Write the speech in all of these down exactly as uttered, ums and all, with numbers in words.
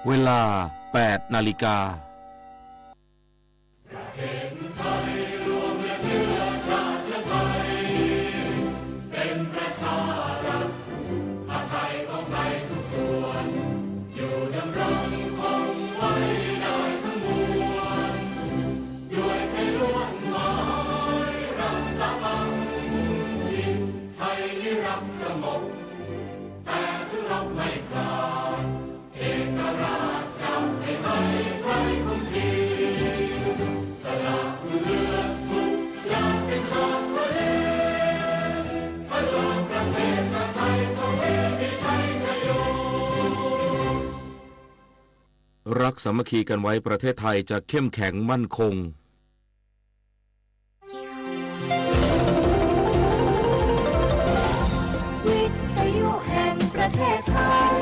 เวลา แปดนาฬิกา รักสามัคคีกันไว้ ประเทศไทยจะเข้มแข็งมั่นคง วิทยุแห่งประเทศไทย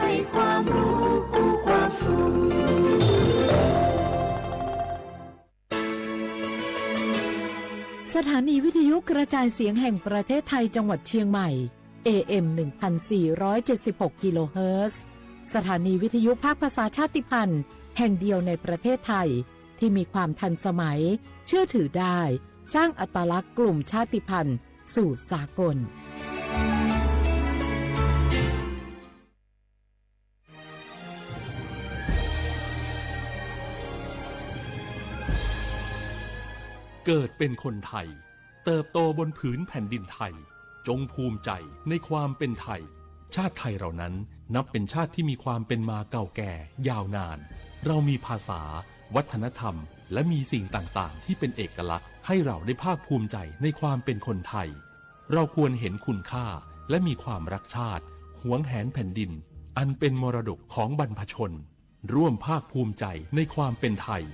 ให้ความรู้คู่ความสุข สถานีวิทยุกระจายเสียงแห่งประเทศไทยจังหวัดเชียงใหม่ เอเอ็ม หนึ่งพันสี่ร้อยเจ็ดสิบหก กิโลเฮิรตซ์ สถานีวิทยุภาคภาษาชาติพันธุ์แห่งเดียวในประเทศไทย ที่มีความทันสมัย เชื่อถือได้ สร้างอัตลักษณ์กลุ่มชาติพันธุ์สู่สากล เกิดเป็นคนไทย เติบโตบนผืนแผ่นดินไทย จงภูมิใจในความเป็นไทย ชาติไทยเรานั้นนับเป็นชาติที่มีความเป็นมาเก่าแก่ยาวนาน เรามีภาษา วัฒนธรรม และมีสิ่งต่างๆ ที่เป็นเอกลักษณ์ ให้เราได้ภาคภูมิใจในความเป็นคนไทย เราควรเห็นคุณค่า และมีความรักชาติ หวงแหนแผ่นดิน อันเป็นมรดกของบรรพชน ร่วมภาคภูมิใจในความเป็นไทย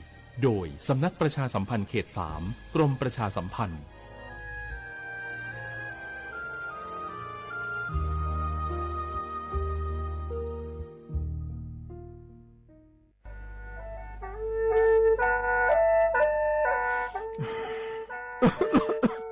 โดยสำนักประชาสัมพันธ์เขตสาม กรมประชาสัมพันธ์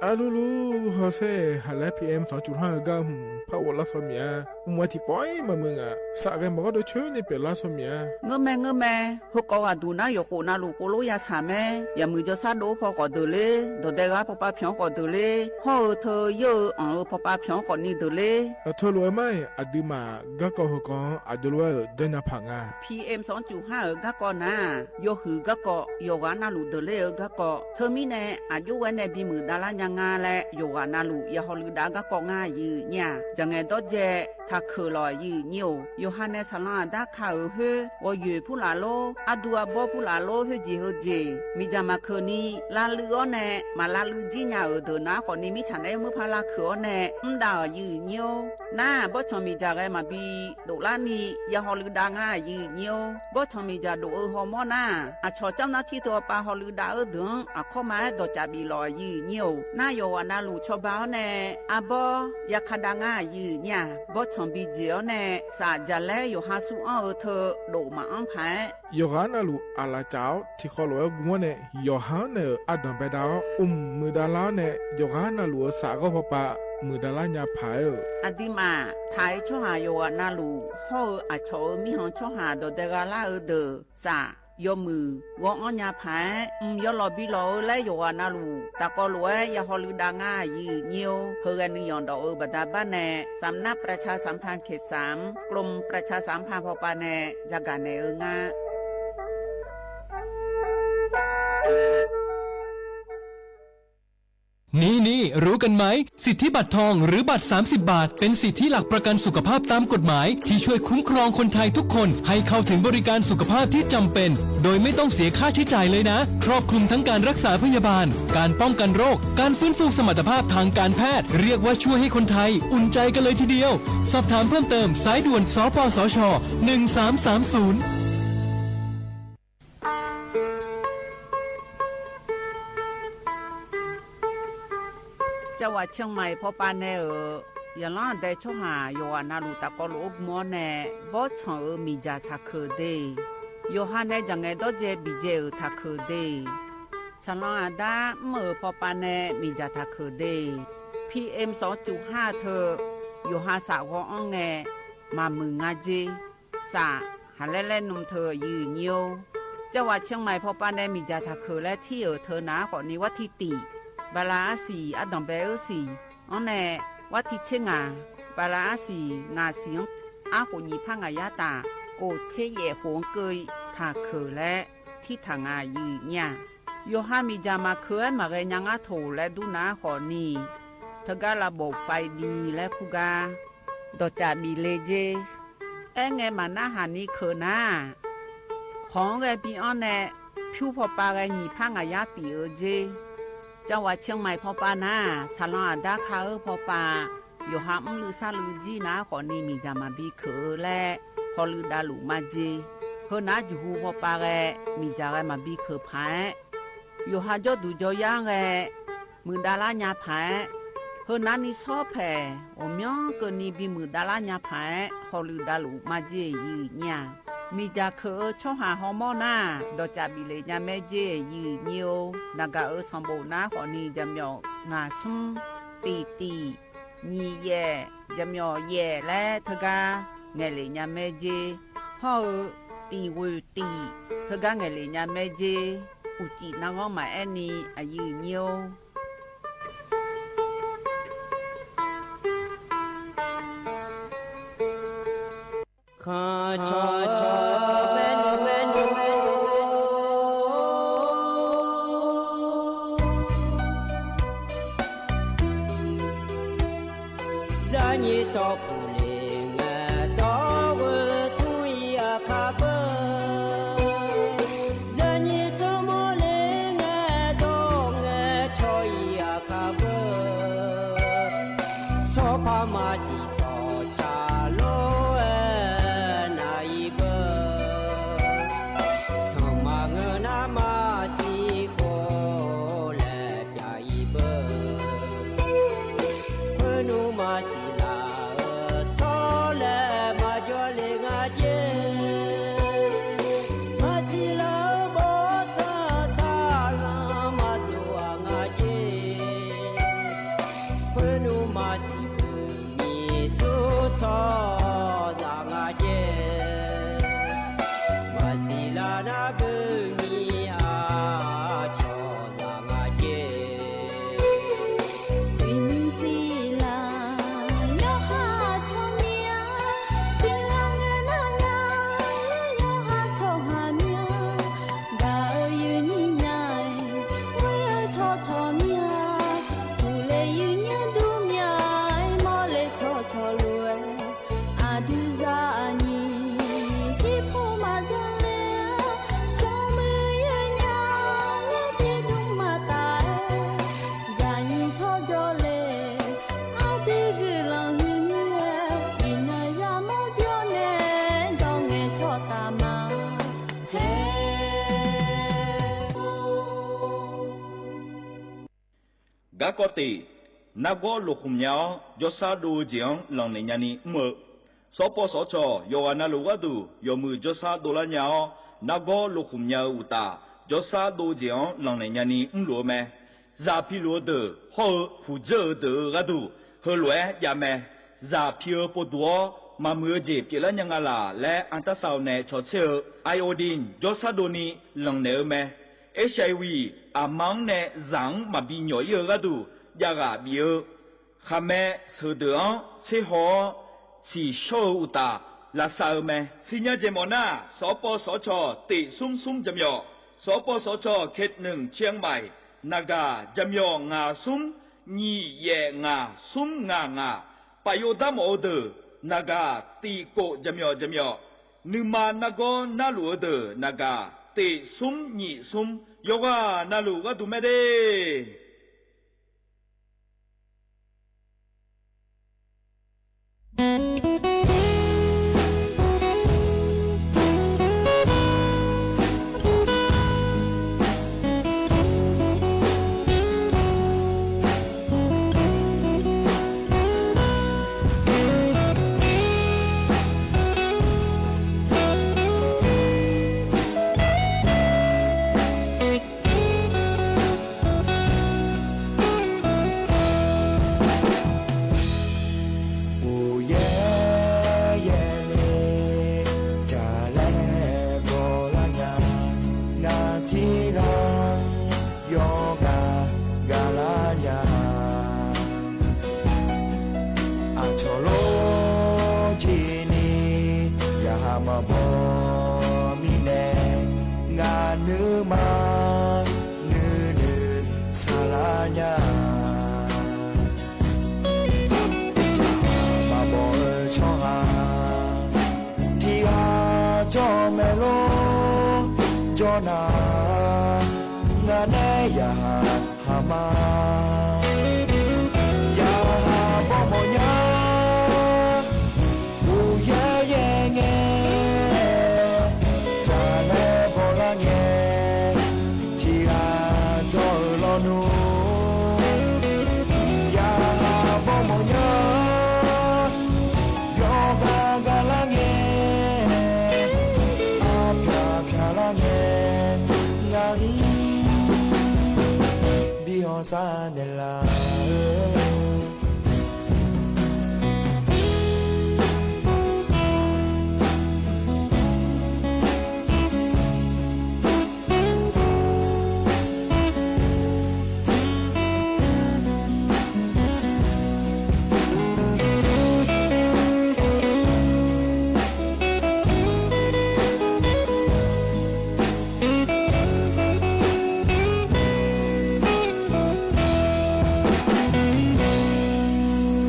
Arlulu hawsher, haqlaer P M sawqcuf har-eu gar hmq par ghoflar saw miq-a. Mq-a tiqpawf-ir maqmuiq ngaq, saf ghae maqgawr dov coer ni pyeuflar saw miq-a. Ngeurmae ngeurmae, heukawv ghaqduq nar yawqkhof navluf khof lof ya shaq mae. Yaqmuiq jawrshar dov-eu paw khawf deuq ler, dawqdae ghaq pawpav pyanq-anr khawf deuq ler, hawr-eu teu yeur-eu anq-eu pawpav pyanq-anr khawf ni deuq ler. Aqteu lof-aer mar-iq aqduimaf garkawv heukawv-anr aqjox lof-aer-euq janrnya paq nga. P M sawqcuf har-euq garkawv nar-aq, yawhuiq garkawv, yawqghaq navluf deuq ler-eu garkawv. Teumirnae aqjox ghae nae bimuiq davlar nya nga laer yawqghaq navluf ya hawluiv dav garkawv ngar aqyuif nyir-aq, jaqngaeq dawrdzae taqkeuq lawq aqyuif nyir-or. Yawqha nae saqlanr aqdar ka-euq khoer, ghawqyoeq purlaf lor, ardu arbawr purlaf lor, khoerjeq heujeq miqdzaq maqkeuq ni lavluiv-awr nae, maq lavluiv jir nya-euq deuq nar khawf ni mirtsaq naeq-aer muir par lavkeuq-awr nae mr dav-euq aqyuif nyir-or. Nar-aq, bawrtsanq miqdzaq ghae maqbi doflar ni ya hawluiv dav ngar aqyuif nyir-or. Bawrtsanq miqdzaq dof-eu hawmawr nar-aq, aqcawq camr nar tir teu-awr pav hawluiv dav-eu deuq-anr aqkawr ma-aer dawqcaf bif lawq aqyuif nyir-or. Nar yawqghaq navluf cawba-awr nae arbawr ya ka dav ngar aqyuif nyir-aq, bawrtsanq bi jeq-awr nae saf jaqlaer yawqha smr-anr-eu teu dof maqanr paq-aer, yawqghaq navluf aqlaf caf-awr tiqkhawv lof-aer gm-awr nae, yawqha-anr naeq-euq ardanq baedav-awr, mq muiqdav lar-awr nae, yawqghaq navluf-euq saf ghawr pawpav muiqdav lar nya paq-aer-euq. Aqduimaf taq-eu tsawrhaq yawqghaq navluf hawr-eu aqcawq-euq mirkhanq tsawrhaq dawqdae gha lar-eu deuq saf yawmuiq ghawr-anr nya paq-aer, mq yawlawq bi lawq-eu laer yawqghaq navluf taqkawv lof-aer ya hawluiv dav ngar aqyuif nyir-or. Heughae nuiyanq dawf-eu baqda bar nae สำนักประชาสัมพันธ์เขตสาม กรมประชาสัมพันธ์ พป nae jagaq naeq-eu nga. นี่ๆ รู้กันไหม สิทธิบัตรทองหรือบัตร สามสิบ บาท เป็นสิทธิหลักประกันสุขภาพตามกฎหมาย ที่ช่วยคุ้มครองคนไทยทุกคนให้เข้าถึงบริการสุขภาพที่จำเป็น โดยไม่ต้องเสียค่าใช้จ่ายเลยนะ ครอบคลุมทั้งการรักษาพยาบาล การป้องกันโรค การฟื้นฟูสมรรถภาพทางการแพทย์ เรียกว่าช่วยให้คนไทยอุ่นใจกันเลยทีเดียว สอบถามเพิ่มเติม สายด่วน สปสช หนึ่งสามสามศูนย์ Cawaq Ciangmaiq pawpav nae-euq zaqlanr aqdae tsawrhaq yawqghaq navluf tafkawv lof-aer gm-awr nae, bawrtsanq-euq miqdzaq taqkeuq de, yawqha nae jaqngaeq dawrdzae biqdzae-euq taqkeuq de, saqlanr aqdar mr-euq pawpav nae miqdzaq taqkeuq de, P M sawqcuf har teu yawqha saf ghawr-anr ngae maqmuiq nga jer, saf haq laer laer nm teu aqyuif nyir-or. Jawrghaq เชียงใหม่ pawpav nae miqdzaq taqkeuq laer tir-euq teu nar khawfni, warti tiq, bala arsiq ardanqbae-eu siq-anr nae, warti tser ngaq, bala arsiq ngaq siq-anr arkhof nyiq par ngaq yar taf, khof tser yaef khof-anr keuv taqkeuq laer tirtaq nga aqyuif nyir-aq. Yawqha miqdzaq maqkeuq-aer maqghae nya ngar toq laer dur nar khawfni, teugar lavbof faiv bi laer kur gar dawqcaf bif le jer. Aerngae maqnarhaq ni keuq nar-aq, khawq-anr ghae bi-anr nae pyur pawpav ghae nyiq par ngaq yar tif-eu jer. จังหวัดเชียงใหม่ pawpav nar-aq, saqlanq aqdar ka-eu pawpav, yawqha mrluiv sarluiv jir nar khawfni miqdzaq maqbi keuq-eu laer hawluiv davluf majeq. Heu nar juqhu pawpav ghae, miqdzaq ghae maqbi keuq paq-aer, yawqha jawrduq jawryar-anr ghae muiqdav lar nya paq-aer, heu narni sawr paeq ghawqmyanr keuvni bimuiq dav lar nya paq-aer hawluiv davluf majeq aqyuif nyir-aq. Miqdzaq keuq-eu tsawrhaq hawmawr nar-aq, dawqcaf bif le nya mae jer aqyuif nyir-or. Naqgaq-euq sanqbof nar khawfni, jaqmyawf ngaq smr, tiq tiq, nyiq yaef, jaqmyawf yaef laer teugar ngaeqlef nya mae jer. Hawr-eu tiq ghoeq tiq teugar ngaeqlef nya mae jer. Uqcif narghanr maqaer ni aqyuif nyir-or. Zaqnyiq tsawrpuq le ngae dawr-eu tmr-ir aqkar beu. Zaqnyiq tsawrmawr le ngae dawr ngae caw-ir aqkar beu. Tsawrpar maqsiq tsawrca lor-aer nav-ir beu. Sanqma ngeur nar maqsiq khof laer pyav-ir beu. Khoernmr maqsiq laf-eu tsawrlaeq maqjawr le nga jer. Maqsiq laf-eu bawrtsanq saqlanq maqdov-aq nga jer. Khoernmr maqsiq beuq nyiq smr tsawrhaqzaq nga jer. Maqsiq laf nar beuq nyiq aqcawq zaq nga jer. Uiqnymr siqlaq yawqha tsawrmyanr, siqlaq ngae nar nya yawqha tsawrhaq myanr. Gaq-eu uiqnymr nya-aer, ghoer-eu tsawrcawq myanr, uqle uiqnymr dur myanr-aer, mawrle tsawrcawq lof-aer, aqdui zaqnyiq irpov maqjanr le-a, smrmuiq yawnya-aer tiqdmr maqtaf-aer, zaqnyiq tsawrjawr le, aqdui guiqlanq huiqmir-aer, iqnan yamawr jawr nae dawr ngae tsawrtaf ma. Haer. Garkawv tif, nargawr loqkhmq nya-awr jawrshar dov-eu jeq-anr lanqnaeq nyani mr-eu. Sawrpawv sawrcawq yawqghaq navluf gharduq yawmuiq jawrshar dovlar nya-awr, nargawr loqkhmq nya-eu uqtaf, jawrshar dov-eu jeq-anr lanqnaeq nyani mrluf-eu mae. Zaq piluf-eu deuq hawr-eu puqdzeur-eu deuq-euq gharduq heulof-aer jav mae. Zaq pi-eu povduq-awr maqmuiq-eu jeq pyeuflar nya nga laq laer anrtarsar-eu nae cawtser-eu iodine jawrshar dovni lanqnaeq-eu mae. Hiv aqma-anr nae zaq-anr maqbi nyawq ir-eu gharduq javghaq bif-eu khaqmae sheuqdeuq-anr tserhaw-awr, tsiqshawr-eu uqtaf lavsav-eu mae. Siqnya jeq mawf nar, sawrpawv sawrcawq tif smr smr jaqmyawf, sawrpawv sawrcawq เขตหนึ่ง เชียงใหม่, naqgaq jaqmyawf ngaq smr, nyiq yaef ngaq smr ngaq ngaq, paf yov dar mawf-eu deuq naqgaq tif kof jaqmyawf jaqmyawf, nuima nargawr narluf-eu deuq naqgaq tif smr nyiq smr, yawqghaq navluf gharduq mae de. Uqyaer yaerle, jaqlaer Cawqlor jeq ni yaqha maqbaw mirnae, ngaq nuima nuinoeq saqlar nya-a. Yaqha maqbaw-eu tsawrhaq tiqghaq jawr mae lor. Jawr nar, ngaq nae yaqha haq ma. Yaqha bawmawf nya, uqyaer yaer ngae, jaqlaer bawlar ngae, tiqghaq jawr-eu lawnmr. Yaqha bawmawf nya, yawqghaq gaqlar ngae, arpyaq pyaqlar ngae, ngaq-anr bi hawsar naeqlaf-eu.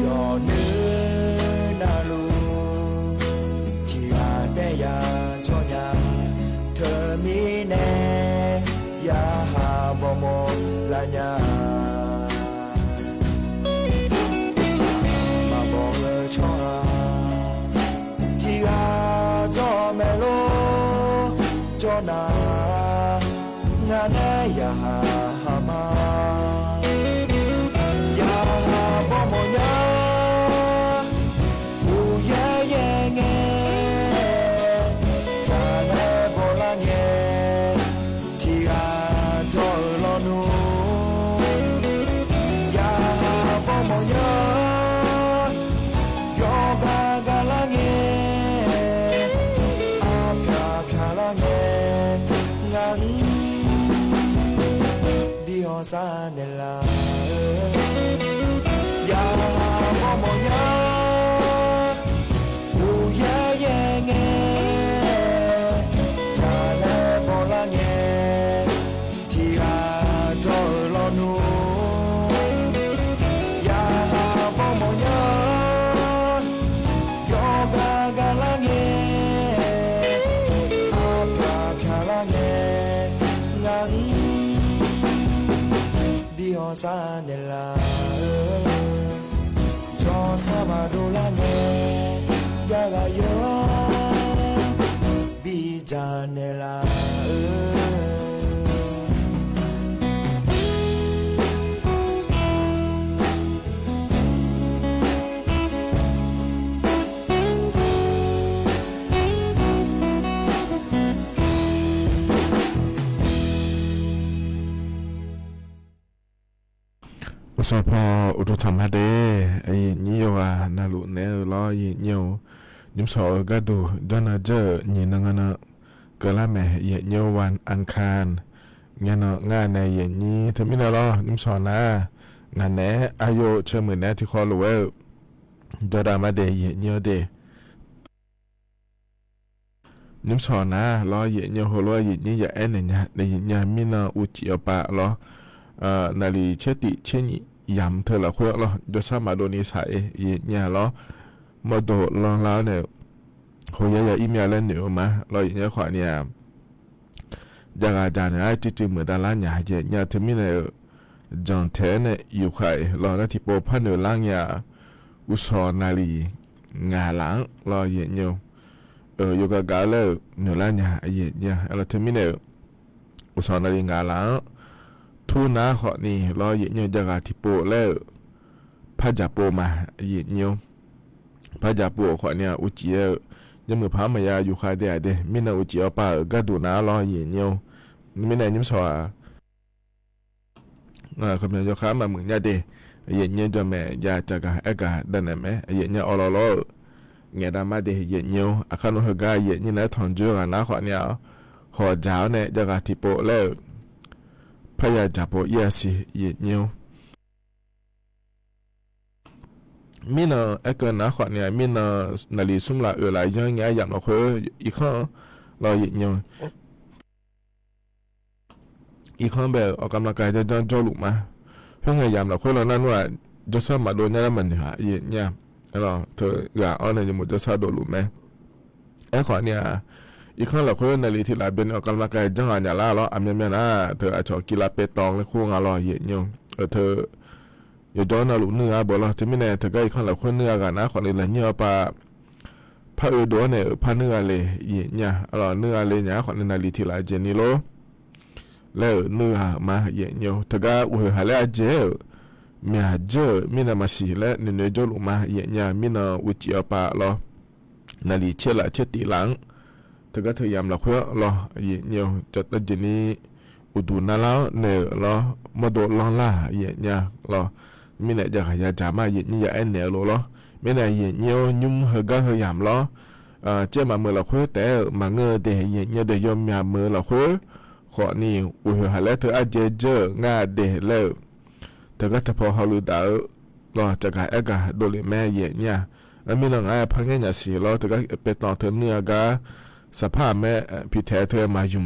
Yawqnui navluf tiqghaq daer ya jawr nya. Teumirnae yaqha bawmawf lar nya. Maqbaw-eu tsawrhaq tiqghaq jawr mae lor. Jawr nar, ngaq nae yaqha haq ma. Yaqha bawmawf nya, uqyaer yaer ngae, jaqlaer bawlar ngae, tiqghaq jawr-eu lawnmr. Yaqha bawmawf nya, yawqghaq gaqlar ngae, arpyaq pyaqlar ngae, ngaq-anr bi hawsar naeqlaf-eu. Yaqha bawmawf nya, uqyaer yaer ngae, jaqlaer bawlar ngae, tiqghaq jawr-eu lawnmr. Yaqha bawmawf nya, yawqghaq gaqlar ngae, arpyaq pyaqlar ngae, ngaq-anr bi hawsar naeqlaf-eu. Jawrsar maqdov lar ngae, jav ghaq yawr bidzaq naeqlaf-eu. Uqsawq paw uqduq tanqma de, aqyuif nyir yawqghaq navluf naeq-eu lawr, aqyuif nyir-or. Nymrshawq-eu gharduq jawrnan jawr-euq nyiq nan nga nan keuvlar mae, aqyuif nyir-or. วันอังคาร ngae nan ngar nae aqyuif nyir teumirnae lawr, nymrshawq nar-aq, ngaq naeq-aer aqyawf caemuiq naeq-aer tiqkhawv lof-aer-eu jawrdav ma de, aqyuif nyir-or de. Nymrshawq nar-aq lawr, aqyuif nyir heulof-aer aqyuif nyir yaf-aer naeq nya, aqyuif nyir-aq mirnan uqcif awqpav lawr, naqliq caer tif caer nyiq yamq teu lafkhoer-anr lawr, jawrshar maqdov ni shaq-eu aqyuif nyir-aq lawr, mawrdo lanlar-awr nae, khof yar ya ir mya laer noeq-eu ma lawr, aqyuif nyir khawf ni-aq, jav ghaq jaq naeq-aer cuiv cuiv muiq davlar nya, aqyuif nyir-aq teumirnae-euq janq taeq-aer nae yufkhav-iq lawr nar tiqpov par noeq lar ngae-aq, uqshawq naqliq ngaq laf-anr lawr, aqyuif nyir-or. Yawgaq gaq-eu laer-euq noeq lar nya, aqyuif nyir-aq lawr teumirnae-euq uqshawq naqliq ngaq laf-anr tur nar khawf ni lawr, aqyuif nyir-or, jav ghaq tiqpov laer-euq par jaq pov ma, aqyuif nyir-or. Par jaq pov-euq khawf ni-aq uqcif-eu jawrmuiq paq-anr maqya yufkhav de-aq de, mirnan uqcif awqpav-euq gharduq nar lawr, aqyuif nyir-or. Mirnae nymrshawq-aq khawf mya yawkhav-anr maqmuiq nya de, aqyuif nyir jawr mae, jav caq gaq aer gaq davnaeq mae, aqyuif nyir-aq awqlawq lawr-euq ngaeqdav ma de, aqyuif nyir-or. Aqkar nmr heugar aqyuif nyir naeq-aer tanqjoer ghaq nar khawf ni-aq, hawq jaq-awr nae jav ghaq tiqpov laer-euq parya jaq pov ir-a siq, aqyuif nyir-or. Mirnan aerkeuv nar khawf ni-aq, mirnan naqliq smr laf oeq laf yanr ngae aryamq lafkhoer irkanr-anr lawr yaef nymr irkanr bae-euq ออกกำลังกาย janrjanr jawrluf ma. Khoerngae yamq lafkhoer law nar nmr-aq, jawrsar maqdov nyar lar maqnoeq-a yaef nymr-a. Teughaq-anr nae nymq-mr jawrsar dovluf mae. Aerkhawf ni-aq, irkanr lafkhoer naqliq tiq laf byan ni ออกกำลังกาย janr ghaq nyaf lar lawr, aqmyanmyan nar teu aqcawq กีฬาเปตอง laer kur nga lawr yaef nymr-eu. Teu yawqjawr navluf nuir-a beu lawr. Teumirnae teugar irkanr lafkhoer nuir-a ghaq nar khawf ni lafnyir-awr pav par oe dov-anr nae-euq par nuir gha le yaef nymr-a. Lawr nuir gha le nya-aer khawf ni naqliq tiq laf jeq ni lor laer-euq nuir gha-euq ma yaef nymr-eu. Teugar uqhoeq haq laer aqjeq-aer-euq myaq dzeur-euq mirnae maqsiq laer noeqnoeq jawrluf ma yaef nymr-a. Mirnan uicuiv-awr pav lawr, naqliq caer laf caer tif laf-anr teugar teu yamq lafkhoer-anr lawr yaef nymr-eu. Cawqtawv jeq ni uqduq narlar-anr naeq-euq lawr, mawrdo lanrlar yaef nymr-a lawr. Mirnae jav ghaq ya dzaq ma yaef nymr ya aernaeq-eu lof lawr. Mirnae yaef nymr-eu, nymr heugar heu yamq lawr, caer maqmeuq lafkhoer taef-aer-euq maqngeur-eu de yaef nymr-eu de. Yawmyaq meuq-eu lafkhoer khawf ni uqhoeq haq laer teu ardzae dzeur-euq ngar de laer-euq teugar teupaw hawluiv daf-eu lawr, caqgaq aergaq dovlef mae yaef nymr-a. Armirnan ngaq-aer par ngaer nyaf siq lawr, teugar ออกกำลังกาย teu nuir-a gar saqpar aqmaer pitaeq-eu teu-aer maqymq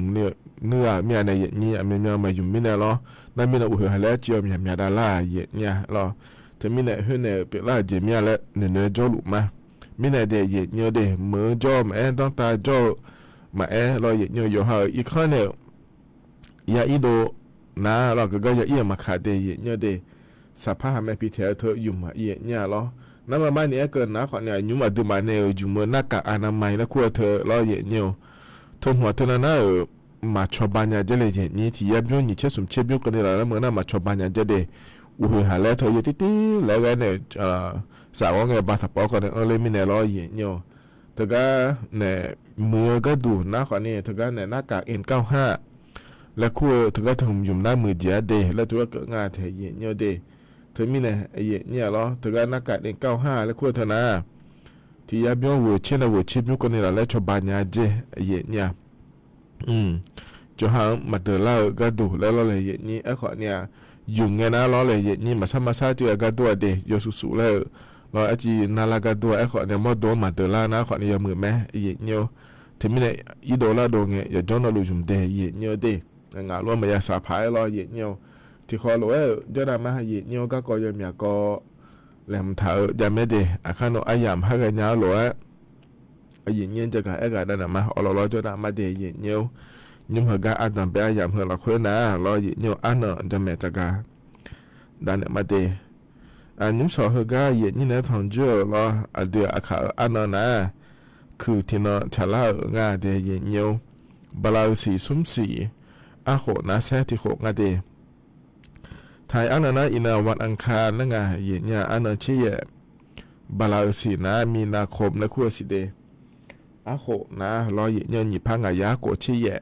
nuir-a-euq mir-a nae yaef nymr-a. Aqmyanmyan maqymq mirnae lawr. Nar mirnan uqhoeq haq laer arcuiv-eu myaqmyaq davlar-aq yaef nymr-a lawr. Teumirnae khoernaeq-euq pyeuflar-euq jeq mir-a laer noeqnoeq-aer jawrluf ma. Mirnae de yaef nymr-eu de, meuq-eu jawr-eu maqaer, danrtav jawr-eu maqaer lawr yaef nymr-eu. Yawqha-euq irkanr nae-euq ya irdov nar lawr, geugar ya ir-euq maqkaq de yaef nymr-eu de. Saqpar haqmae pitaeq-eu teu ymq-aq yaef nymr-a lawr. Narma mar ni aerkeuv nar khawf ni-aq, nymr aqduimaf nae-euq ymq-eu อนามัย laer kur-eu teu lawr yaef nymr-eu. Teu hmq-aq teu nav nar-euq maqcawba nya jaer le yaef nymr. Tiq yar bymr nyiq caer smq caer bymr keuvni laf laer meuq nar maqcawba nya jaer de. Uqhoeq haq laer teu yaw tirtir laer ghae nae saf ghawr ngae ba taqpawf-awr khawf nae anr ler mirnae lawr yaef nymr-eu. Teugar nae muiq-eu gharduq nar khawf ni teugar nae narkaf เอ็นเก้าห้า laer kur-eu teugar teu hmq ymq nar muiqjeq-a de laer teugar keuv nga tae yaef nymr-eu de. Teumirnae yaef nymr-a lawr, teugar narkaf เอ็นเก้าห้า laer kur-eu teu nar tiq yar bymr ghoeq caer nae ghoeq caer bymr keuvni laf laer cawba nya jaer yaef nymr-a. Cawqha-anr maqdeuq lar-eu gharduq laer lawr le yaef nymr. Aerkhawf ni-aq, ymq ngae nar lawr le yaef nymr. Maqsar maqsar tiq ghaq gar dur-a de, yawsuf suf laer-eu lawr, arciv narlar gar dur-a. Aerkhawf ni mawrdo-anr maqdeuq lar nar khawf ni yawmuiq mae yaef nymr-eu. Teumirnae irdov lardov ngae yawqjawr navluf ymq de yaef nymr-eu de. Ngaq lof-aer maqya saq paq-aer lawr yaef nymr-eu. Tiqkhawf lof-aer-euq jawrnav ma yaef nymr-eu garkawv yawmyaq kawv laeqhmq taq-eu javmaer de. Aqkar nawr aryamq har ghaenya-eu lof-aer yaef nymr-eu jagaq aerghaq dav naeq ma. Awqlawq lawr jawrnav ma de yaef nymr-eu. Nymr heugar ardanq bae aryamq heu lafkhoer nar lawr yaef nymr-eu arnan jamaeq taqgaq dav naeq ma de. Nymr sawq heugar yaef nymr naeq-aer tanqjoer-euq lawr, aqdui aqkaq-euq arnan nar kuiq tiqnan tsaqlar-euq nga de yaef nymr-eu. Bala-eu siq smr siq arkhof nar saer tiqkhof nga de. Taiq arnan nar iqnan วันอังคาร nar nga yaef nymr-a arnan tser yaef. Bala-eu siq nar มีนาคม laer kur-eu siq de. Arkhof nar lawr yaef nymr-eu nyiq par ngaq yar khof tser yaef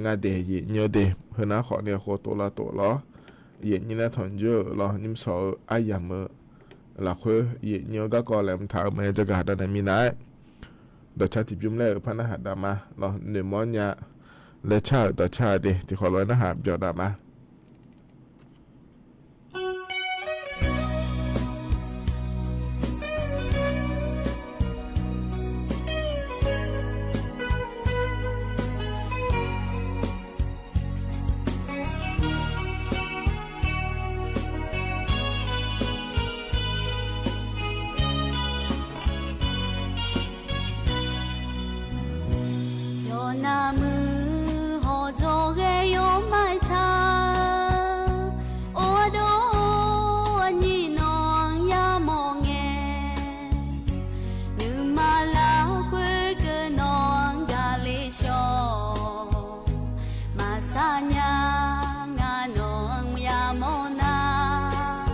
nga de yaef nymr-eu de. Heu nar khawf ni khof tov lar tov lawr yaef nymr naeq-aer tanqjoer-euq lawr, nymr sawq-eu aryamq-eu lafkhoer yaef nymr-eu garkawv laeqhmq taq-eu mae jagaq dav naeq minav-aer dawqcar tiqbymr laer-euq par narhaq dav ma lawr, noeqmawr nya laer car-euq dawqcar-a de. Tiqkhawf lof-aer narhaq byawq dav ma. Jawrnav muiq hawq jawrghae yawmaiq taq, ardov aqnyir nawq-anr yamawr ngae, nuima lafkhoer keuv nawq-anr gaqle shawr, maqsar nya ngar nawq-anr yamawr nar,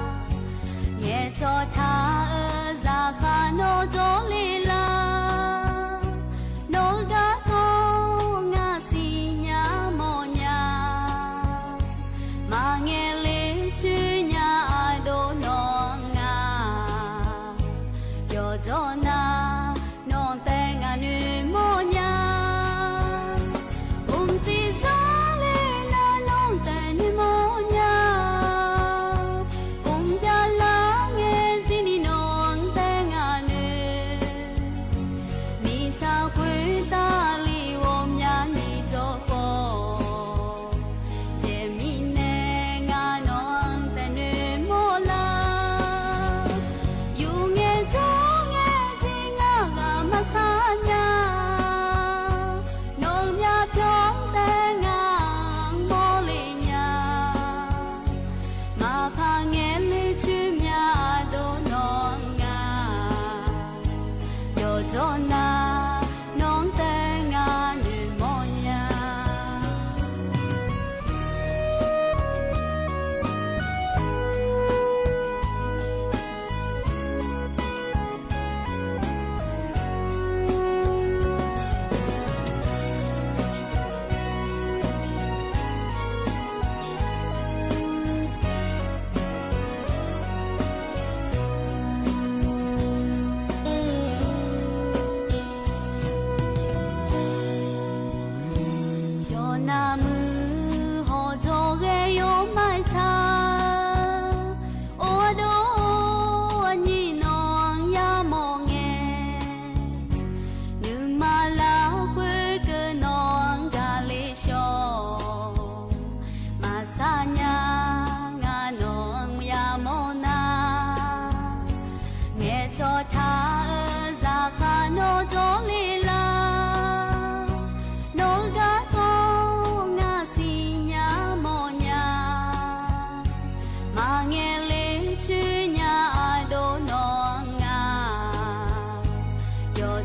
ngaeqcawq taq-eu zaqkhav nawr jawrle lar, nawq-eu garkawv ngar siqnya mawrnya, maqngaeq le coer nya ardov nawq-anr nga, yawqjawr nar nawq-anr taef ngaq noeq mawrnya, mqciv zar le nar nawq-anr taef noeq mawrnya, mqbyav lar ngae jir ni nawq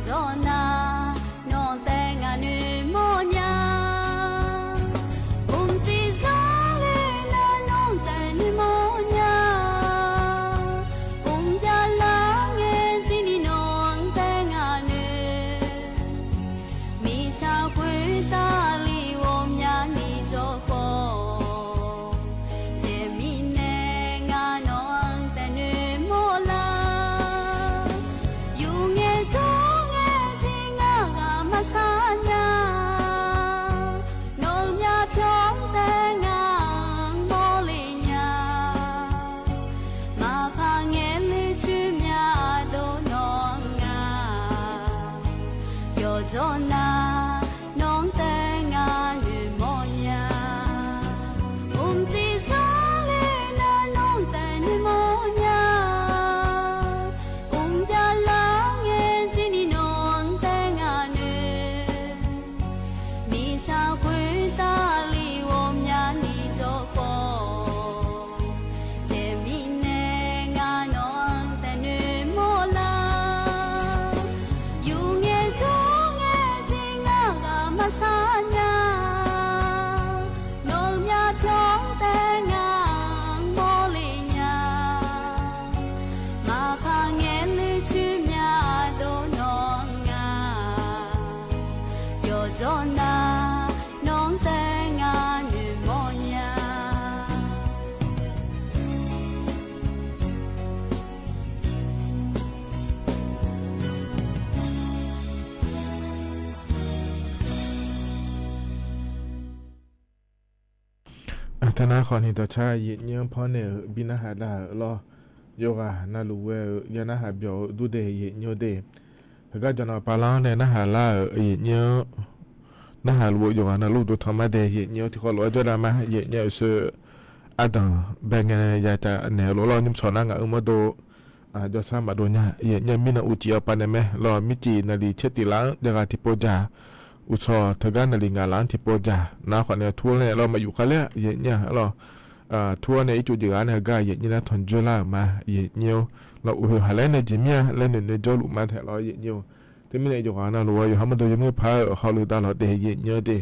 Yawqjawr nar, nawq taef ngaq noeqmawr nya. Mqciv zar le nar, nawq taef noeqmawr nya. Mqjav lar ngae jir ni nawq taef ngaq noeq. Mirtsaq khoertav li ghawqmyani jawrkhawf, jeq mirnae ngar nawq-anr taef noeqmawr lar. Yur ngae jawr ngae jir ngar ghaq maqsar nya. Nawq-euq myavpyawr taef ngar-anr mawrle nya. Maqpar ngaeq le coer myadov nawq-anr nga. Yawqjawr nar, nawq-anr taef ngar noeqmawr nya. Mqciv zar le nar, nawq-anr taef noeqmawr nya. Mqjav lar ngae jir ni nawq-anr taef ngaq noeq. Mirtsaq khoertav li ghawqmyani jawrkhawf, jeq mirnae ngar nawq-anr taef noeqmawr lar. Yur ngae jawr ngae jir ngar ghaq maqsar nya. Nawq-euq myavpyawr taef ngar-anr mawrle nya. Maqpar ngaeq le coer myadov nawq-anr nga. Yawqjawr nar, nawq-anr taef ngar noeqmawr nya. Teunar khawf ni dawqcar yaeqnyir-anr pawr naeq-euq bi narhaq dav-euq lawr. Yawqghaq navluf ghae-eu ya narhaq byawq-eu dur de yaeqnyir-eu de. Heugar jawqnawv pavlar-anr nae narhaq lar-euq yaeqnyir-anr narhaq luf-eu yawqghaq navluf dovtanq mar de yaeqnyir-eu tiqkhawv lof-aer jawrdav ma yaeqnyir-eu sher ardanq bae ngae ya caf naeq-eu lof lawr nymr tsawq nar ngaq-euq mawrdo jawrsar maqdov nya yaeqnyir-eu mirnan uqcif-awr pav naeq mae lawr mircif naqliq caer tif laf-anr jav ghaq tiqpov jaq uqtsawq teugar naqliq ngaq laf-anr tiqpov jaq nar khawf nae tur-awr nae lawr maqyuf kharler-a yaeqnyir-a lawr tur-awr nae ircuf jeq ghaq nae heugar yaeqnyir nar tanqjoer lar-euq ma yaeqnyir-or lawr uqhoeq haq laer nae jeq mir-a laer noeqnoeq jawrluf ma taeq lawr yaeqnyir-or Teumirnae yawqghaq navluf-eu yawqha mawrdo yawmuiq paq-eu hawluf davlawq daef yaeqnyir-eu de.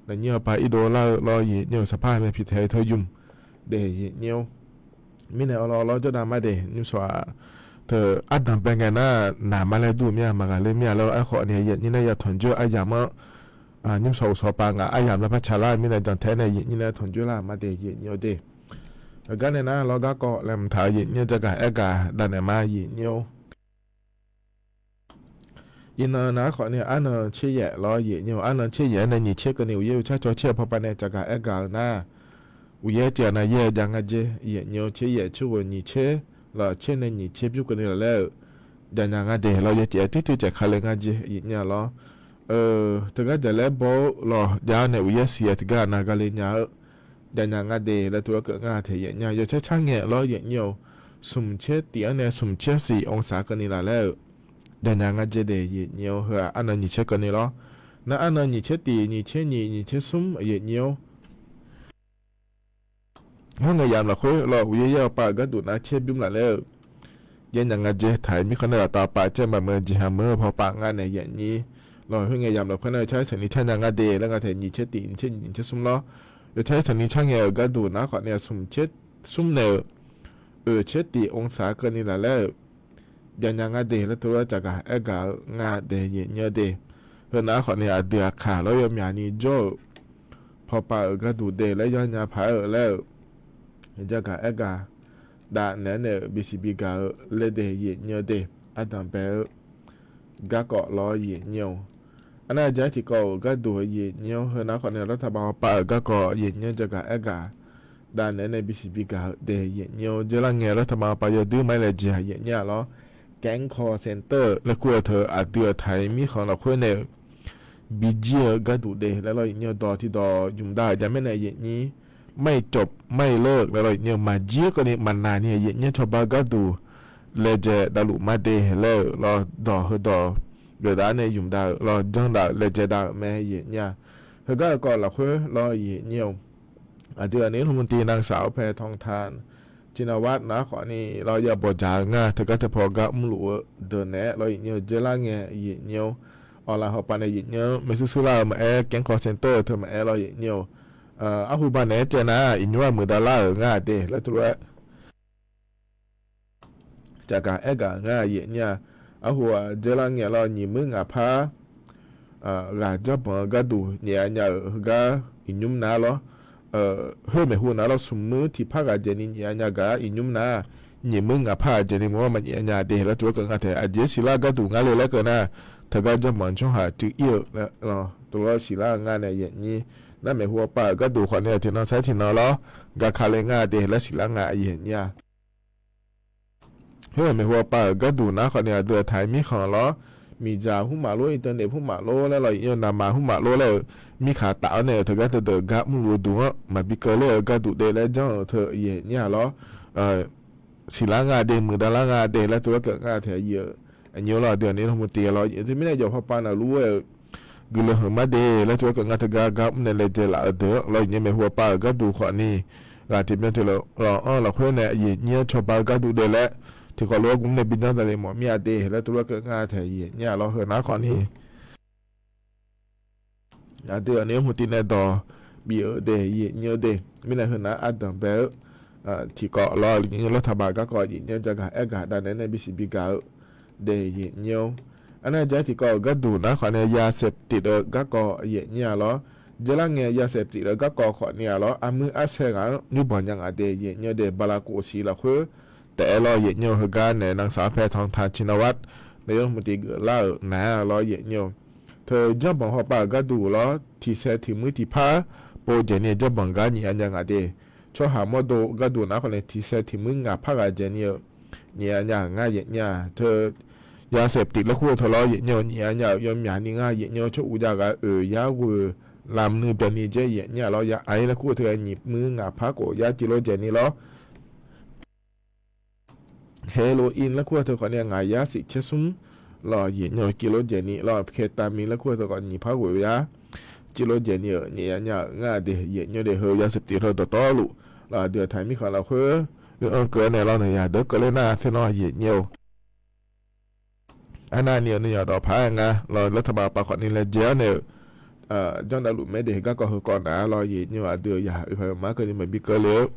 Naqnyir-awr pav irdov lar-eu lawr yaeqnyir-eu saqpar mae piqtaeq-eu teu ymq daef yaeqnyir-or. Mirnae awrlawr lawr jawrdav mar daef nymr tsawq-aq, teu ardanq bae ngae nar naq mar laer dur-eu mir-a maqghaq ler mir-a lawr aerkhawf ni yaeqnyir nae ya tanqjoer aryamq-anr nymr tsawq uqsawq pav ngaq aryamq lar par tsaqlar-eu mirnae jantae nae yaeqnyir nae tanqjoer lar-euq mar daef yaeqnyir-eu de. Heugar nae nar lawr garkawv laeqhmq taq-eu yaeqnyir-eu jagaq aergaq davnaeq ma yaeqnyir-or. Iqnan nar khawf ni arnan tser yaef lawr yaeqnyir-eu arnan tser yaef-aer nae nyiq tser keuvni uqyaer uqcar cawv tser-eu pawpav nae caqgaq aergaq-eu nar, uqyaer tiq ghaq nav yaer-eu jav nga jer yaeqnyir-eu tser yaef tser ghoeq nyiq tser lawr tser nae nyiq tser bymr keuvni laf laer-euq jaqnyaf nga de lawr yaer tiq ghaq tir tser caev ka le nga jer yaeqnyir-a lawr. Teugar jaqlaer baw-eu lawr jav-awr nae uqyaer siq-aer tiqgar nav ga le nya-eu jaqnyaf nga de laer tov-aer keuv nga taeq yaeqnyir-a yawcaer car ngae lawr yaeqnyir-eu smq tser tif-anr nae smq tser siq องศา keuvni laf laer-euq jaqnyaf nga jer de yaeqnyir-or heu-aq arnan nyiq tser keuvni lawr. Nar arnan nyiq tser tif nyiq tser nyiq nyiq tser smr yaeqnyir-or. Khoerngae yamq lafkhoer lawr uqyaer yaer-awr pav-euq gharduq nar tser bymr laf laer-euq jaqnyaf nga jer taq-iq mirkhanq nae laftav pav caer maqmeuq jeqhaq meuq-eu pawpav nga naeq yaeqnyir lawr khoerngae yamq lafkhoer nar yawcaer sanqni car nya nga de laer nga taeq nyiq tser tif nyiq tser nyiq nyiq tser smr lawr. Yawcaer sanqni car ngae-euq gharduq nar khawf ni smq tser smr naeq-euq oeq tser tif องศา keuvni laf laer-euq jaqnyaf nga de laer tov-aer caqgaq aergaq-eu nga daef yaeqnyir-eu de. Heu nar khawf ni aqdui aqkaq lawr yawmyaq ni jawr-euq pawpav-euq gharduq de laer yawnya paq-aer-euq laer-euq jaqgaq aergaq dav naeq-aer naeq-euq bisiq bigaq-eu laer de yaeqnyir-eu de. Ardanq bae-eu garkawv lawr yaeqnyir-or. Arnar jav-aer tiqkawv-euq gharduq yaeqnyir-or heu nar khawf ni lawrtaq bav pawpav-euq garkawv yaeqnyir-anr jaqgaq aergaq dav naeq-aer nae bisiq bigaq-eu de yaeqnyir-or. Dzeurlar ngae lawrtaq bav pawpav yawduir ma-aer laejae yaeqnyir-a lawr. แก๊งคอลเซ็นเตอร์ laer kur-eu teu aqdui-euq taq-iq mirkhanq lafkhoer nae-euq bijir-eu gharduq de laer lawr yaeqnyir-eu dawq tiqdawq ymq dav-euq jamaer nae yaeqnyir ไม่จบไม่เลิก laer lawr yaeqnyir-eu maqjir keuvni maqnaq ni yaeqnyir cawba gharduq laejae davluf ma de laer-euq lawr dawq heudawq geufdav-aer nae ymq dav-euq lawr janr dav-euq laejae dav-euq mae yaeqnyir-a. Heugar-eu kawv lafkhoer lawr yaeqnyir-eu aqdui aqnaeq-ir lmqtiv nav saq-awr pae tanqtaq Ciqnawar nar khawfni lawr ya bawqdzaq-eu nga. Teugar teupaw gar mrluf-eu deuq naeq-aer lawr yaeqnyir-eu dzeurlar ngae yaeqnyir-or. Awqlaf hawpav nae yaeqnyir-anr maershuir shuir lar-eu maqaer, Gaengkawv Center-eu teu maqaer lawr yaeqnyir-or. Arhu banaeq-aer caev nar, iqnymr-aq muiqdav lar-euq nga de laer teulof-aer caqgaq aergaq-euq ngar yaeqnyir-a. Arhu-aq dzeurlar ngae lawr nyiq muir ngaq par ghaq janrbanq-eu gharduq nyaef-a nya-euq heugar iqnymr nar lawr, khoer maeqhu nar lawr smq muir tiqpar ghaq dzaeqni nyaef-a nya gaq-a iqnymr nar, nyiq muir ngaq par ghaq dzaeqni mawr maqnyaef-a nya de laer teulof-aer keuv nga taef. Aqjeq siqlar gharduq ngar le laer keuv nar, teugar janrbanq tsawrhaq cuiv ir-eu lawr teulof-aer siqlar ngar nae yaeqnyir. Nar maeqhu pav-euq gharduq khawfni tiqnan sair tiqnan lawr gaka le ngar de laer siqlar nga yaeqnyir-a. Khoer maeqhu pav-euq gharduq nar khawfni aqdui-euq taq-aer mirkhanq lawr, miqdzaq hmr maf lor, internet hmr maf lor laer lawr yaeqnyir-eu, navmaqtser hmr maf lor laer-euq mirkhanq taf-awr nae-euq teugar teudeuq gar mrluf-eu duq-anr maqbi keuvler-eu gharduq de laer janr-euq teu yaeqnyir-a lawr. Siqlar nga de, muiqdav lar nga de laer teulof-aer keuv nga taef-a. Aqnyir lawr aqdui-euq ni hmq tiq lawr yaeq teumirnae yawqha pav navluf-aer-euq guiqlanq heuq mar de laer teulof-aer keuv nga teugar gar mrnae laejae laf-eu deuq-anr lawr yaeqnyir maeqhu pav-euq gharduq khawfni ghaq tiqbyan tiqlof lawq-anr lafkhoer nae yaeqnyir-anr cawba-eu gharduq de laer tiqkawv lof-aer gmr nae bi janr daqle mawf mir-a de laer teulof-aer keuv nga taef yaeqnyir-a lawr. Heu nar khawfni aqdui-euq ni hmq tiq nae dawq bif-euq de yaeqnyir-eu de. Mirnae heu nar ardanq bae-eu tiqkawv lawr yaeqnyir lawr taqbaq garkawv yaeqnyir jagaq aergaq dav naeq-aer nae bisiq bigaq-eu de yaeqnyir-or. Arnav jav tiqkawv-euq gharduq nar khawfni ya saef tif-eu garkawv yaeqnyir-a lawr. Dzeurlar ngae ya saef tif-eu garkawv khawfni-a lawr armuir arsaer ghaq-anr nymrbanq nya ngaq de yaeqnyir-eu de. Bala kof siq lafkhoer taef-aer lawr yaeqnyir-eu heugar naeq nan saq-awr pae tanqtaq ciqnawar naeq-aer hmq tiq geuflar-euq naq-a lawr yaeqnyir-eu. Teu janrbanq hawpav-euq gharduq lawr tiqsaer tiqmuir tiqpar pov dzaeqni janrbanq gar nyaef-a nya ngaq de. Tsawrhaq mawrdo gharduq nar khawfni tiqsaer tiqmuir ngaq par ghaq dzaeqni-eu nyaef-a nya-euq ngar yaeqnyir-a. Teu ya saef tif laer kur-eu teu lawr yaeqnyir-eu nyaef-a nya-euq yawmyaq ni ngar yaeqnyir-eu tsawr uv jav ghaq oeq yar ghoeq lamq nuiv byanni dzaer yaeqnyir-a lawr ya aqir laer kur-eu teu nyiq muir ngaq par khof yar civ lor dzaeqni lawr. Heroin laer kur-eu teu khawfni ngaq yar siq caer smr lawr yaeqnyir-eu civ lor dzaeqni lawr. Ketamine laer kur-eu teu khawf nyiq par ghoeq yar civ lor dzaeqni-euq nyaef-a nya-euq ngar de yaeqnyir de. Heu ya saef tif heu dawqtawvluf lawr aqdui-euq taq mirkhanq lafkhoer oe-anr keuv-awr nae lawr naqyaq deuq keuvler nar ternawr yaeqnyir-eu Arnavni-euq nuiyaq dawqpaq-aer nga lawr laer taqbaq pav khawfni laejae-awr nae-euq janrdavluf maer de garkawv heukawv naq-a lawr yaeqnyir-eu. Aqdui-euq yaq oeqpaq-eu mar keuvni maqbi keuvle-eu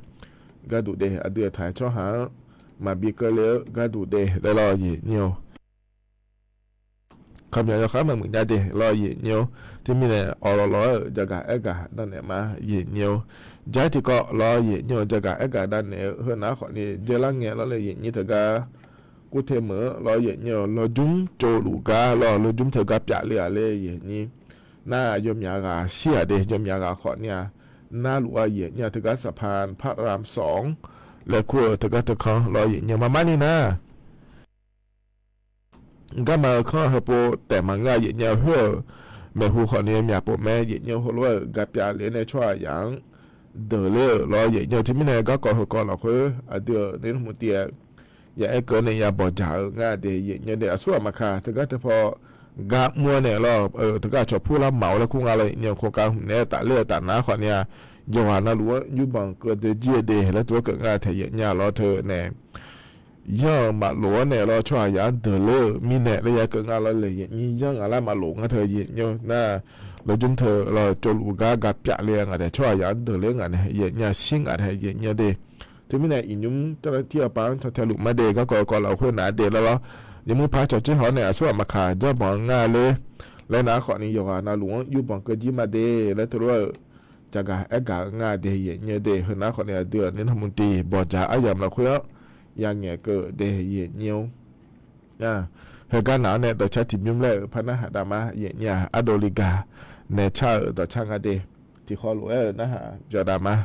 gharduq de, aqdui-euq taq-aer tsawrhaq-anr maqbi keuvle-eu gharduq de laer lawr yaeqnyir-eu. Kaqmyaq yawkhar maqmuiq nya de lawr yaeqnyir-eu. Teumirnae awqlawq lawq-aer-euq jagaq aergaq davnaeq ma yaeqnyir-eu. Jar tiqkawv lawr yaeqnyir-eu jagaq aergaq davnaeq-eu heu nar khawfni dzeurlar ngae lawr le yaeqnyir teugar kurte meuq-anr lawr yaeqnyir-eu lawrjmr tsovluf gar lawr lawrjmr teugar pyavle-aq le yaeqnyir. Nar yawmyaq ghaq shir-aq de yawmyaq ghaq khawfni-a narluf-a yaeqnyir-a teugar saqpaq paqram sawq-anr laer kur-eu teugar teukanr lawr yaeqnyir-eu marmarni nar garma-eu kanr heupov taef maqngeur-a yaeqnyir-eu khoer-euq maeqhu khawfni myaq pov mae yaeqnyir-eu heulof-aer-euq gapyav le nae tsawrhaqzaq-anr deuq ler-euq lawr yaeqnyir-eu. Teumirnae garkawv heukawv lafkhoer aqdui-euq nuinoeq hmq tiv-aer ya aer keuv nae ya bawqdzaq-eu ngar de yaeqnyir-eu de. Aqsur aqmaqkaq teugar teupaw gar mr-awr nae lawr-eu teugar aqcawq purlar maq-awr laer kur nga lawr yaeqnyir-eu. Khoergar hmq naeq-aer tafler-eu taf nar khawfni-a yawqghaq navluf-anr yurbanq keuv doe jir-eu de laer tov-aer keuv nga taef yaeqnyir-a lawr teu nae yanr-euq maqlof-awr nae lawr tsawrhaqzaq-anr deuq ler-euq mirnae laer ya keuv nga lawr le yaeqnyir yanr ngaq lar maqlof ngar teu yaeqnyir-eu nar lawrjmr teu lawr tsovluf gar gapyav le-a ngaq taef tsawrhaqzaq-anr deuq ler ngaq nae yaeqnyir-a shir ngaq nae yaeqnyir-eu de. Teumirnae iqnymr tavlar tir-eu pav-anr caw tae luf mar de garkawv kawv lafkhoer naq-a de lawr lawr yawmuir par cawqcaer haw-awr nae aqsur aqmaqkaq janrbanq-anr ngar ler laer nar khawfni yawqghaq navluf-anr yurbanq keuv jir ma de laer teulof-aer-euq jaqgaq aergaq-eu ngar de yaeqnyir-eu de. Heu nar khawfni aqdui-euq nuinoeq hmq tiv bawqdzaq aryamq lafkhoer-anr ya ngaeqkeuv de yaeqnyir-or. Heugar naq-awr nae dawqcar tiqbymr laer-euq par narhaq dav ma yaeqnyir-a ardov li gaq nae car-euq dawqcar nga de. Tiqkhawv lof-aer-euq narhaq byawq dav ma.